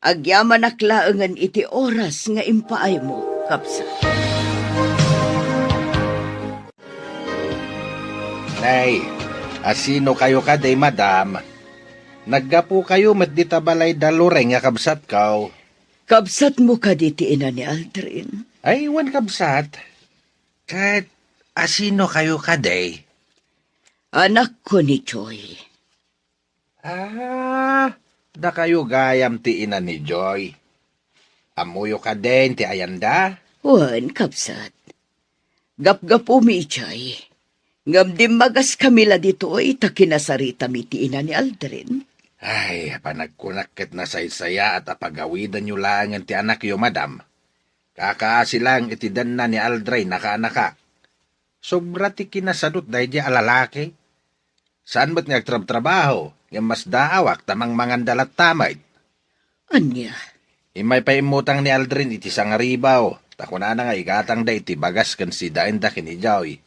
Agyamanak laengen iti oras nga impaaymo, kabsat. Nay, asino kayo kadi, madam? Naggapu kayo met dita balay da Loreng nga kabsatko. Kabsatmo kadi ti ina ni Aldrin? Ay, wen, kabsat. Ket asino kayo kadi? Anakko ni Joy. Ah, dakayo gayam ti ina ni Joy. Ammoyo kadin ti ayanda? Wen, kabsat. Gapgapumi idiay. Ngem dimmagaskami la ditoy ta kinasaritami ti ina ni Aldrin. Ay, panagkunak ket nasaysayaat a pagawidanyo laengen ti anakyo, madam. Kakaasi laeng iti denna ni Aldrin a kaanakak. Sobra ti kinasadut daydiay a lalaki. Saan met nga agtrabtrabaho, ngem masdaawak ta mangmanganda latta met. Ania? Immay pay immutang ni Aldrin iti sangaribaw, ta kunana nga igatangda iti bagas ken sidaenda ken ni Joy.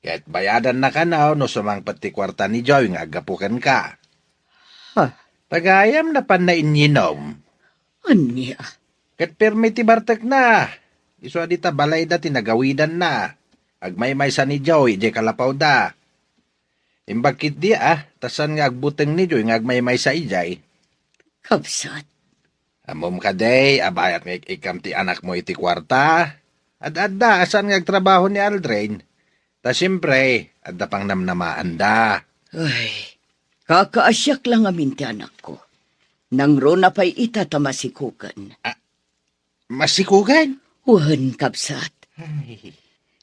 Ket bayadanna kano no sumangpet ti kuarta ni Joy nga aggapu kenka. Ha? Tagayam napanna innyinom. Ania? Ket permi ti bartekna. Isu a dita balayda ti nagawidanna. Agmaymaysa ni Joy idiay kalapawda. Imbag ketdi a, ta saan nga agbuteng ni Joy nga agmaymaysa idiay. Kabsat. Ammom kadi a bayat nga ik-ikkam ti anakmo iti kuarta? Ad-adda a saan nga agtrabaho ni Aldrin. Ta siempre, adda pangnamnamaanda. Ay, kakaasiak la ngamin ti anakko. Nangruna pay ita ta masikugen. Ah, masikugen? Wen, kabsat. Ay.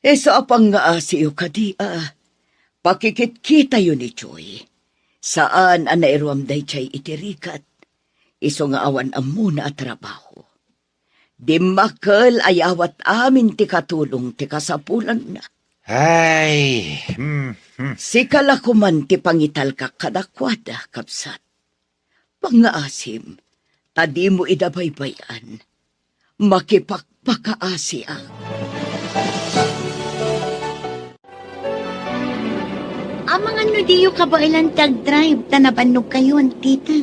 Isu a pangngaasiyo kadi a pakikitkitayo ni Joy. Saan a nairuam daydiay iti rigat. Isu nga awan ammona a trabaho. Dimmakkel a yawat amin ti katulong ti kasapulanna. Ay, hmm, hmm. Sika la koman ti pangitalkak kadakuada, kabsat. Pangngaasim, ta dimo ida baybay-an. Makipakpakaasiak. Amangan no diyo kabaelan ti agdrive ta nabannogkayo, Tita.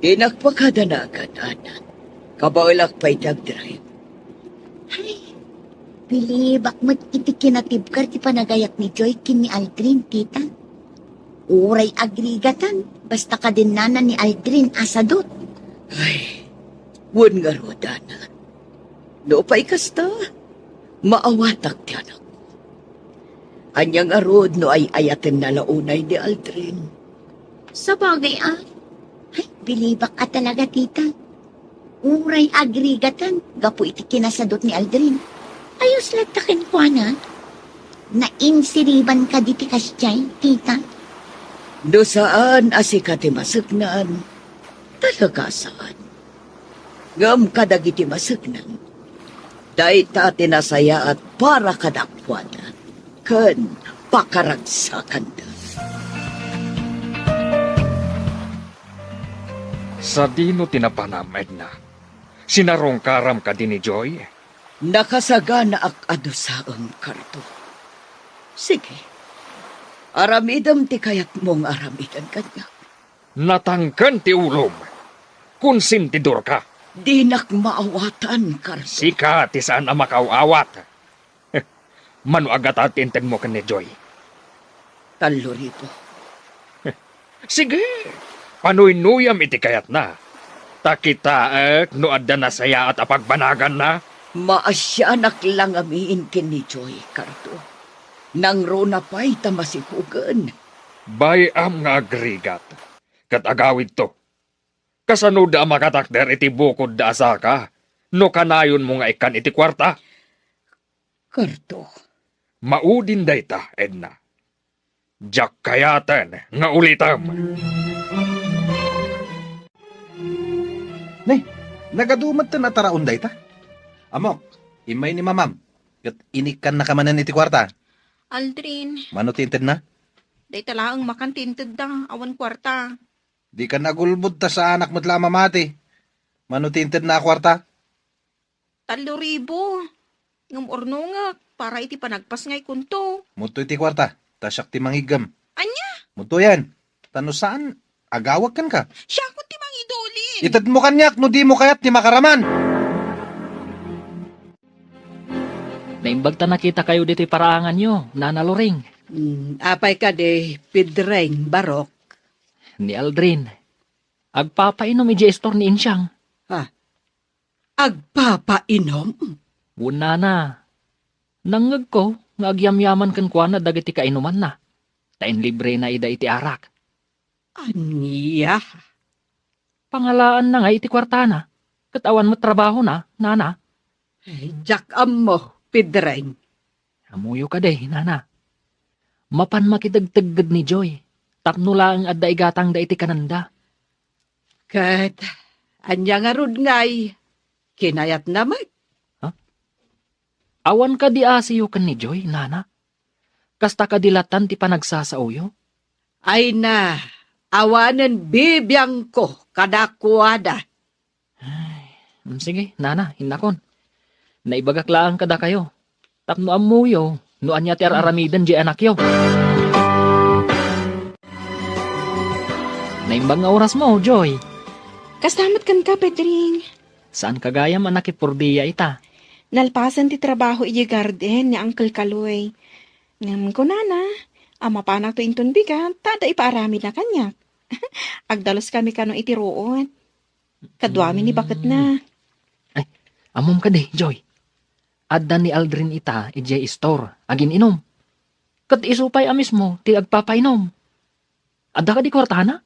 Dinak pakadanagan, anak. Kabaelak pay ti agdrive. Ay, bilibak met iti kinatibker ti panagayat ni Joy ken ni Aldrin, tita. Uray agrigatan, basta kadennana ni Aldrin a sadut. Ay, wen ngarud, anak. No pay kasta, maawatak ti anakko. Ania ngarud no ay-ayatenna la unay ni Aldrin? Sabagay a. Ay, bilibak a talaga, tita. Uray agrigatan gapu iti kinasadut ni Aldrin. Ayos latta kenkuana. Nainsiriban kadi ti kasdiay, tita? No saan a sika ti maseknan, talaga saan. Ngem kadagiti maseknan, dayta ti nasayaat para kadakuada ken pakaragsakanda. Sadino ti napanam, Edna? Sinarungkaram kadi ni Joy? Nakasaganaak a dusaem, Cardo. Sige, aramidem ti kayatmo nga aramiden kaniak. Natangken ti ulom. Konsentidorka. Dinak maawatan, Cardo. Sika ti saan a makaaw-awat. Mano a gata ti intedmo ken ni Joy? Tallo ribu. Sige, panuynuyam iti kayatna. Ta kitaek no adda nasayaat a pagbanaganna. Maasianak la ngamin ken ni Joy, Cardo. Nangruna pay ta masigogen. Bay-am nga agrigat, ket agawidto. Kasanoda a makatakder iti bukodda a saka no kanayonmo nga ikkan iti kuarta? Cardo. Maudin dayta, Edna. Diak kayaten nga ulitem. Ne, nagadu metten a taraon dayta. Ammok, immay ni mamam, ket inikkannaka manen iti kuarta. Aldrin. Mano ti intedna? Dayta laeng makan ti intedda, awan kuarta. Dikan agulbod ta saanak met la a mamati. Mano ti intedna a kuarta? Tallo ribu. Ngem urnongek para iti panagpasngaykonto. Mudtoy ti kuarta, ta siak ti mangiggem. Ania? Mudtoyen. Ta no saan, agawek kenka. Siakon ti mangidulin. Itedmo kaniak no dimo kayat ti makaraman. Naimbag ta nakitakayo ditoy paraanganyo, Nana Loring. Mm, apay kadi, Pedring, Barok? Ni Aldrin. Agpapainom idiay istor ni Insiang. Ha? Agpapainom? Wen, nana. Nangngegko nga agyamyaman kenkuana dagiti kainumanna, ta inlibrena ida iti arak. Ania? Pangalaanna nga iti kuartana, ket awan met trabahona, nana. Ay, diak ammo, Pedring. Ammoyo kadi, nana. Mapan makitegtegged ni Joy, tapno laeng adda igatangda iti kanenda. Ket ania ngarud ngay kinayatna met? Ha? Awan kadi asiyo ken ni Joy, nana? Kasta kadi latan ti panagsasaoyo? Ay na, awanen bibiangko kadakuada. Ay, mm, sige, nana, innakon. Naibagak laeng kadakayo. Tapno ammoyo, no ania ti ar-aramiden diay anakyo. Naimbag nga orasmo, Joy. Kasta met kenka, Pedring. Saanka gayam a nakipurdia ita? Nalpasen ti trabaho idiay garden ni Uncle Kaloy. Ngem kunana, a mapanakto inton bigat, ta adda ipaaramidna kaniak. Agdaluskami kano iti ruot. Kaduami ni baketna. Ay, ammom kadi, Joy. Adda ni Aldrin ita idiay istor, agin-inom. Ket isu pay a mismo ti agpapainom. Adda kadi kuartana?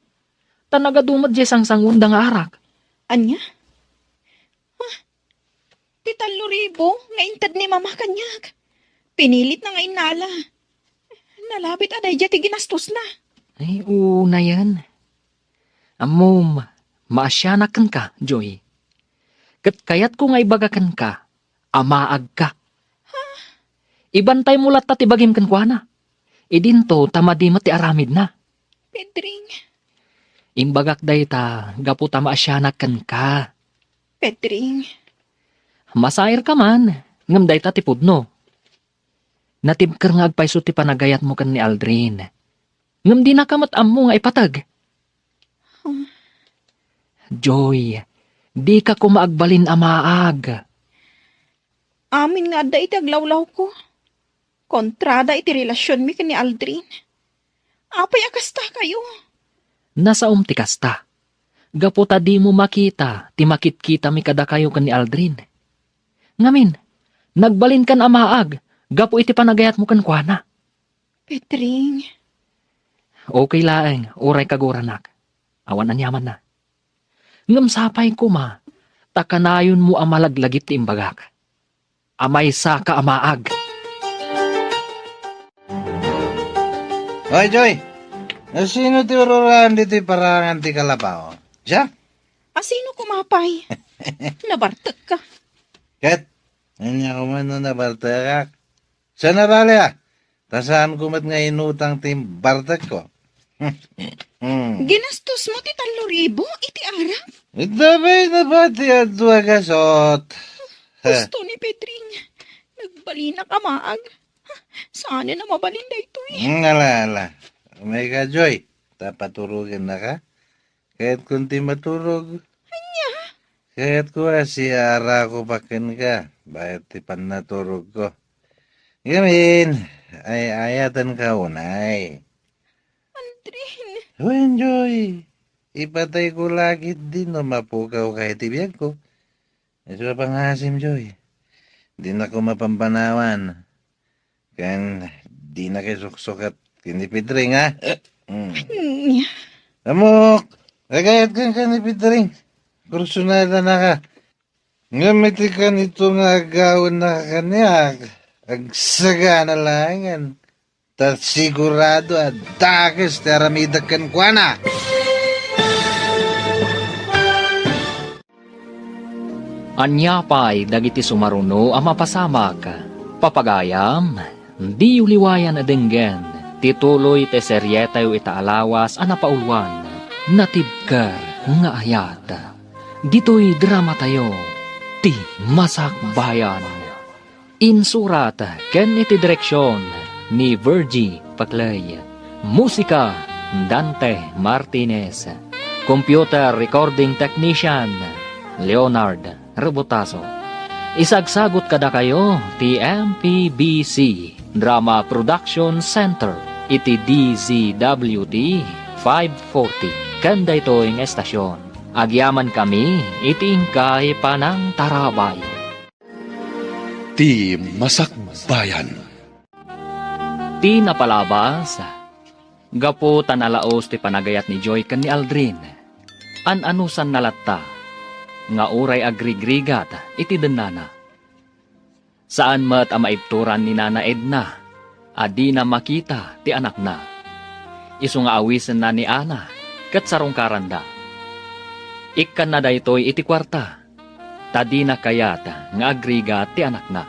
Ta nagadu met diay sangsanguenda nga arak. Ania? Ah, ti tallo ribu nga inted ni Mama kaniak. Pinilitna nga innala. Nalabit a daydiay ti ginastosna. Ay, unayen. Ammom, maasianak kenka, Joy. Ket kayatko nga ibaga kenka, amaagka. Ibantaymo latta ti bagim kenkuana. Idinto ta madi met ti aramidna. Pedring. Imbagak dayta gapu ta maasianak kenka. Pedring. Masairka man, ngem dayta ti pudno. Natibker nga agpayso ti panagayatmo ken ni Aldrin. Ngem dinaka met ammo nga ipateg. Hmm. Joy, dika koma agbalin a maag. Amin nga adda iti aglawlawko. Kontrada iti relasionmi ken ni Aldrin. Apay a kasta kayo? Nasaom ti kasta. Gapu ta dimo makita ti makitkitami kadakayo ken ni Aldrin. Ngamin, nagbalinkan a maag gapu iti panagayatmo kenkuana. Petring. Okay laeng, uray kaguranak. Awan aniamanna. Ngem sapay koma, ta kanayonmo a malaglagip ti imbagak. Amaysaka a maag. Hoy, Joy! Asino ti ururaen ditoy parangan ti kalapaw? Siak? Asino koma pay? Nabartekka. Ket, ania koma no nabartekak? Saan a bale, a? Ta saanko met nga inutang ti bartekko. Ginastosmo ti tallo ribu iti arak? Ita pay nabati a dua gasot. Husto ni Petring. Nagbalinak a maag. Saanen a mabalin daytoy. Hmm, ala, ala. Umayka, Joy. Ta paturogennaka. Kayatkon ti maturog. Ania? Kayatko a siaarako pa kenka, bayat ti pannaturogko. Ngamin, ay-ayatenka unay. Aldrin. Wen, Joy, ipatayko la ketdi no mapukawka iti biagko. Isu a pangasim, Joy. Dinako mapampanawan. Ken dinaka isuksukat ken ni Pedring, ha? Mm. Nya. Ammok, agayat kenka ni Pedring. Kursonadanaka. Ngem iti kanito nga agawennaka kaniak, agsagana laengen. Ta sigurado a dakes ti aramidek kenkuana. Ania pay dagiti sumaruno a mapasamak? Papagayam, diyo liwayan a denggen ti tuloy ti serietayo ita a lawas a napauluan, Natibker nga Ayat. Ditoy dramatayo, Ti Masakbayan. Insurat ken iti direksion ni Virgie Paclay. Musika, Dante Martinez. Computer recording technician, Leonard Rebotazo. Isagsagut kadakayo ti M P B C Drama Production Center iti D Z W T five forty ken daytoy nga estasion. Agyamankami iti inkay panangtarabay. Ti Masakbayan. Ti napalabas, gapu ta nalaos ti panagayat ni Joy ken ni Aldrin, an-anusanna latta nga uray agrigrigat iti dennana. Saan met a maibturan ni Nana Edna a dina makita ti anakna. Isu nga awisenna ni Ana ket sarungkaranda. Ikkanna daytoy iti kuarta, ta dina kayat nga agrigat ti anakna.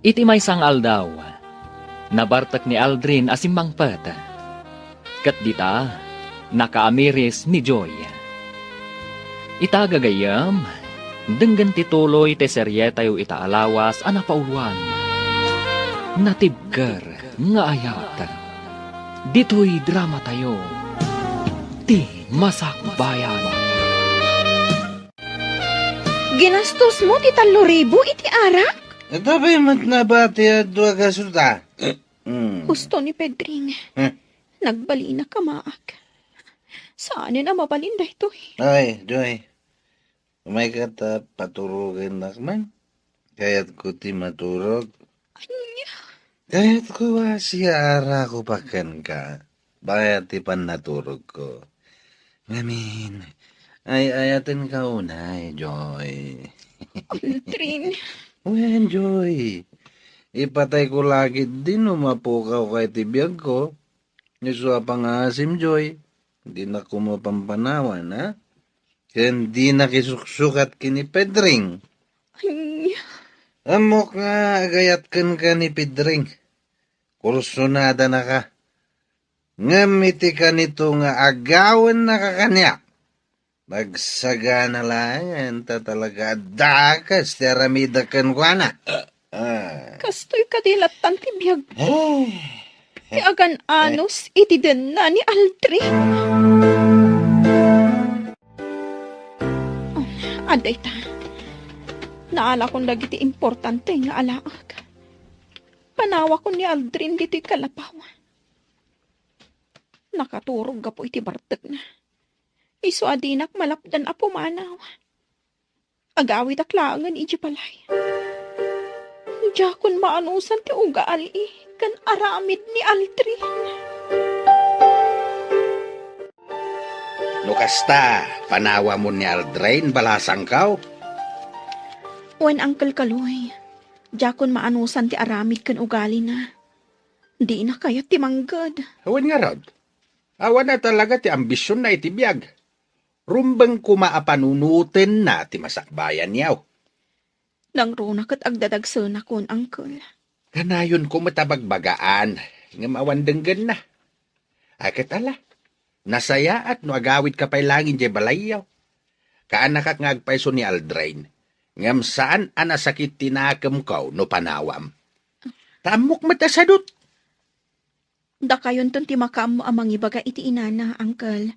Iti maysa nga aldaw, nabartek ni Aldrin a simmangpet. Ket dita, nakaamiris ni Joy. Ita gagayyem, denggen ti tuloy ti serietayo ita a lawas a napauluan, Natibker nga Ayat. Ditoy dramatayo, Ti Masakbayan. Ginastosmo ti tallo ribu iti arak? Ita pay met nabati a dua gasut a. Mm. Husto ni Pedring. Eh. Nagbalinak a maag. Saanen a mabalin daytoy. Ay, Joy. Umayka ta paturogennak man. Kayatko ti maturog. Ania? Kayatko a siaarako pa kenka. Bayat ti pannaturogko. Ngamin, ay-ayatenka unay, Joy. Aldrin. Wen, Joy. Ipatayko la ketdi no mapukawka iti biagko. Isu a pangasim, Joy. Dinako mapampanawan, ha? Ken dinak isuksukat ken ni Pedring. Ania? Ammok nga agayat kenka ni Pedring. Kursonadanaka. Ngem iti kanito nga agawennaka kaniak, agsagana laengen ta talaga a dakes ti aramidek kenkuana. Ah. Kastoy kadi lattan ti biag. Eh. Ti agan-anos iti denna ni Aldrin. Adda ita. Naalakon dagiti importante nga alaek. Panawakon ni Aldrin ditoy kalapaw. Nakaturog gapu iti bartekna. Isu a dinak malapdan a pumanaw. Agawidak laengen idiay balay. Diakon maanusan ti ugali ken aramid ni Aldrin. No kasta, panawamon ni Aldrin, balasangko? Wen, Uncle Kaloy, diakon maanusan ti aramid ken ugalina. Dina kayat ti mangged. Wen ngarud, awan a talaga ti ambisionna iti biag. Rumbeng koma a panunotenna ti masakbayanyo. Nangruna ket agdadagsenakon, Uncle. Kanayonko met a bagbagaan, ngem awan denggenna. A ket ala, nasayaat no agawidka pay laeng idiay balayyo. Kaanakak nga agpayso ni Aldrin, ngem saan a nasakit ti nakemko no panawam. Ta ammok met a sadut. Dakayonton ti makaammo a mangibaga iti inana, Uncle.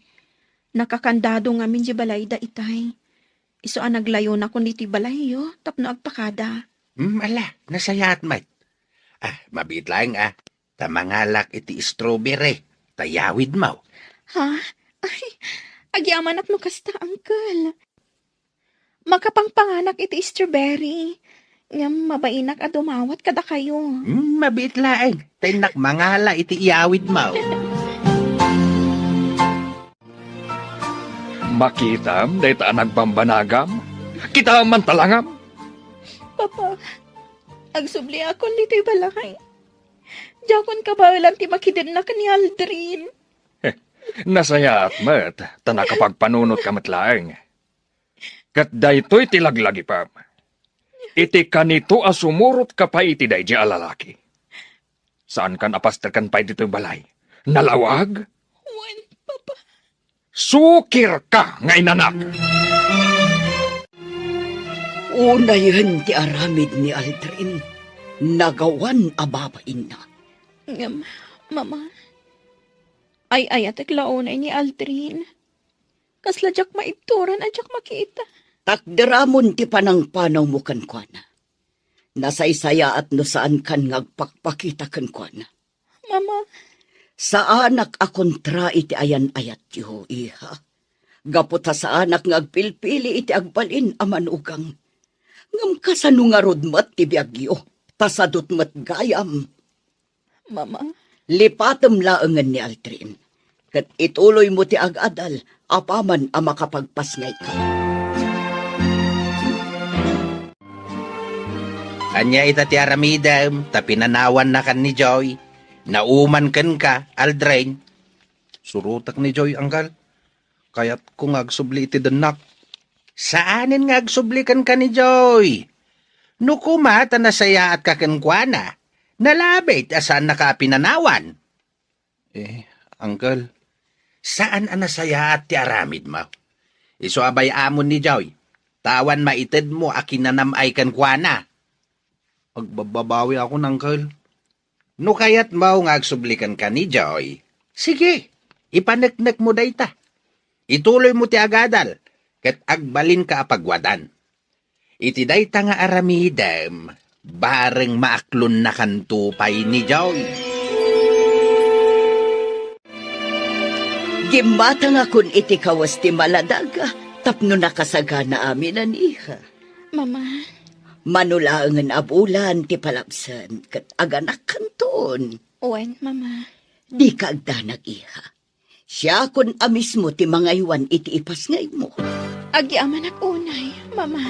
Nakakandado ngamin di balayda itay. Isu a naglayonakon ditoy balayyo tapno agpakada. Hmm, ala, nasayaat met. Ah, mabiit laeng, ah. Ta mangalak iti strawberry, ta iyawidmo. Ha? Ay, agyamanak no kasta, Uncle. Makapangpanganak iti strawberry. Ngem mabainak a dumawat kadakayo. Hmm, mabiit laeng. Ta innak mangala iti iyawidmo. Makitam dayta a nagbambanagam? Kitaem man talangam? Papa, agsubliakon ditoy balay. Diakon kabaelan ti makidennak ni Aldrin. Nasayaat met, ta nakapagpanunotka met laeng. Ket daytoy ti laglagipem. Iti kanito a sumurotka pay iti daydi a lalaki. Saankan a pasteken pay ditoy balay. Nalawag? Wen, Papa. Sukirka nga inanak! Unayen ti aramid ni Aldrin, nagawan a babainna. Ngem, Mama, ay-ayatek la unay ni Aldrin. Kasla diak maibturan a diak makita. Takderamon ti panangpanawmo kenkuana. Nasaysayaat no saankan nga agpakpakita kenkuana. Mama. Saanak a kontra iti ayan-ayatyo, iha. Gapu ta saanak nga agpilpili iti agbalin a manugang. Ngem kasano ngarud met ti biagyo? Ta sadut met gayam. Mama. Lipatem laengen ni Aldrin, ket ituloymo ti agadal apaman a makapagpasngayka. Ania ita ti aramidem ta pinanawannakan ni Joy? Nauman kenka, Aldrin? Surotek ni Joy, Uncle. Kayatko nga agsubli iti dennak. Saanen nga agsubli kenka ni Joy. No koma ta nasayaatka kenkuana, nalabit a saannaka a pinanawan. Eh, Uncle. Saan a nasayaat ti aramidmo. Isu a bay-amon ni Joy, ta awan maitedmo a kinanam-ay kenkuana. Agbabbabawiakon, Uncle. No kayatmo nga agsubli kenka ni Joy, sige, ipaneknekmo dayta. Ituloymo ti agadal, ket agbalinka a pagwadan. Iti dayta nga aramidem, bareng maaklonnakanto pay ni Joy. Gimmatangakon iti kawes ti maladag tapno nakasagana amin a, iha. Mama. Mano laengen a bulan ti palabsen ket aganakkanton. Wen, Mama. Dika agdanag, iha. Siakon a mismo ti mangaywan iti ipasngaymo. Agyamanak unay, Mama.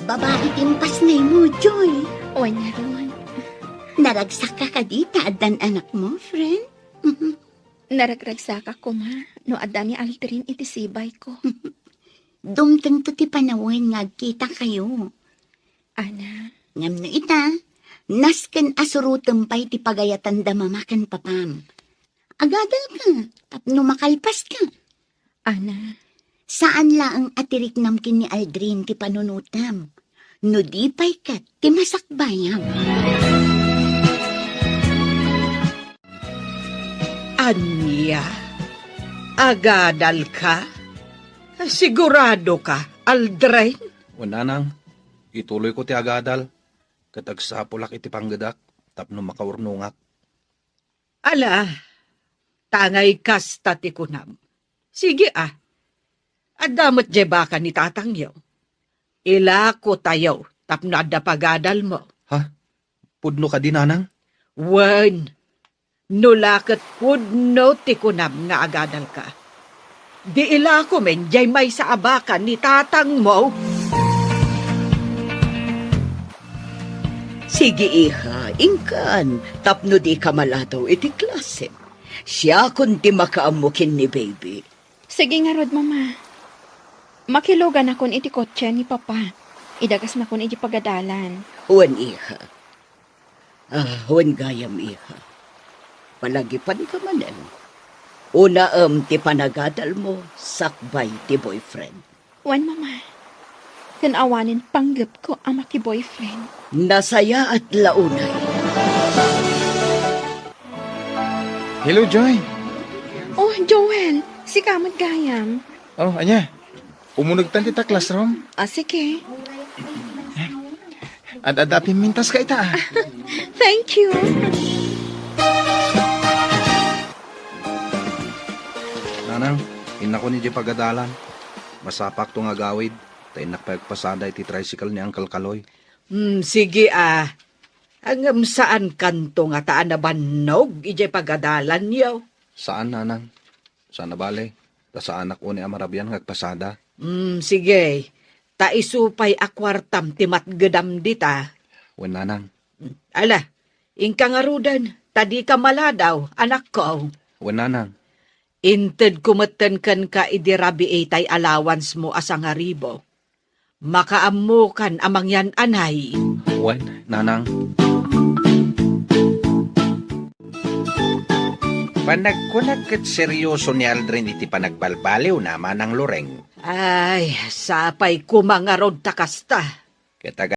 Babai ti impasngaymo, Joy. Wen ngarud. Naragsakka kadi ta addan anakmo, friend? Naragragsakak koma no adda ni Aldrin iti sibayko. Dumtengto ti panawen nga agkitakayo. Ana. Ngem no ita, nasken a surotem pay ti pagayatanda mama ken papam. Agadalka tapno makalpaska. Ana. Saan laeng a ti riknam ken ni Aldrin ti panunotam. No di pay ket ti masakbayam. Ania? Agadalka? Siguradoka, Aldrin? Wen, nanang, ituloyko ti agadal, ket agsapulak iti panggedak tapno makaurnongak. Ala, tangay kasta ti kunam. Sige a. Adda met diay baka ni tatangyo. Ilakotayo tapno adda pagadalmo. Ha? Pudno kadi, nanang? Wen, no la ket pudno ti kunam nga agadalka, di ilakomin diay maysa a baka ni tatangmo. Sige, iha, inkan, tapno dika maladaw iti klasem. Siakon ti makaammo ken ni baby. Sige ngarud, Mama. Makiluganakon iti kotse ni Papa. Idagasnakon iti pagadalan. Wen, iha. Ah, wen gayam, iha. Palagipanka manen. Unaem ti panagadalmo sakbay ti boyfriend. Wen, Mama. Ken awanen panggepko a maki-boyfriend. Nasayaat la unay. Hello, Joy. Oh, Joel. Sika met gayam. Oh, ania? Umunegtan ti ta classroom? Ah, sige. Ad-adda a pimmintaska ita, ah. Thank you. Nanang, innakon idiay pagadalan. Masapakto nga agawid, ta innak pay agpasada iti tricycle ni Uncle Kaloy. Hmm, sige, ah. Ngem saankanto ngata a nabannog idiay pagadalanyo? Saan, nanang. Saan a bale, ta saanak unay a marabian nga agpasada. Hmm, sige. Ta isu pay a kuartam ti matgedam dita. Wen, nanang. Ala, inka ngaruden, ta dika maladaw, anakko. Wen, nanang. Intedko metten kenka idi rabii tay allowance mo a sangaribu. Makaammokan a mangyan-anay. Wen, nanang. Panagkunak ket serioso ni Aldrin iti panagbalbaliwna, Manang Loreng. Ay, sapay koma ngarud ta kasta. Ket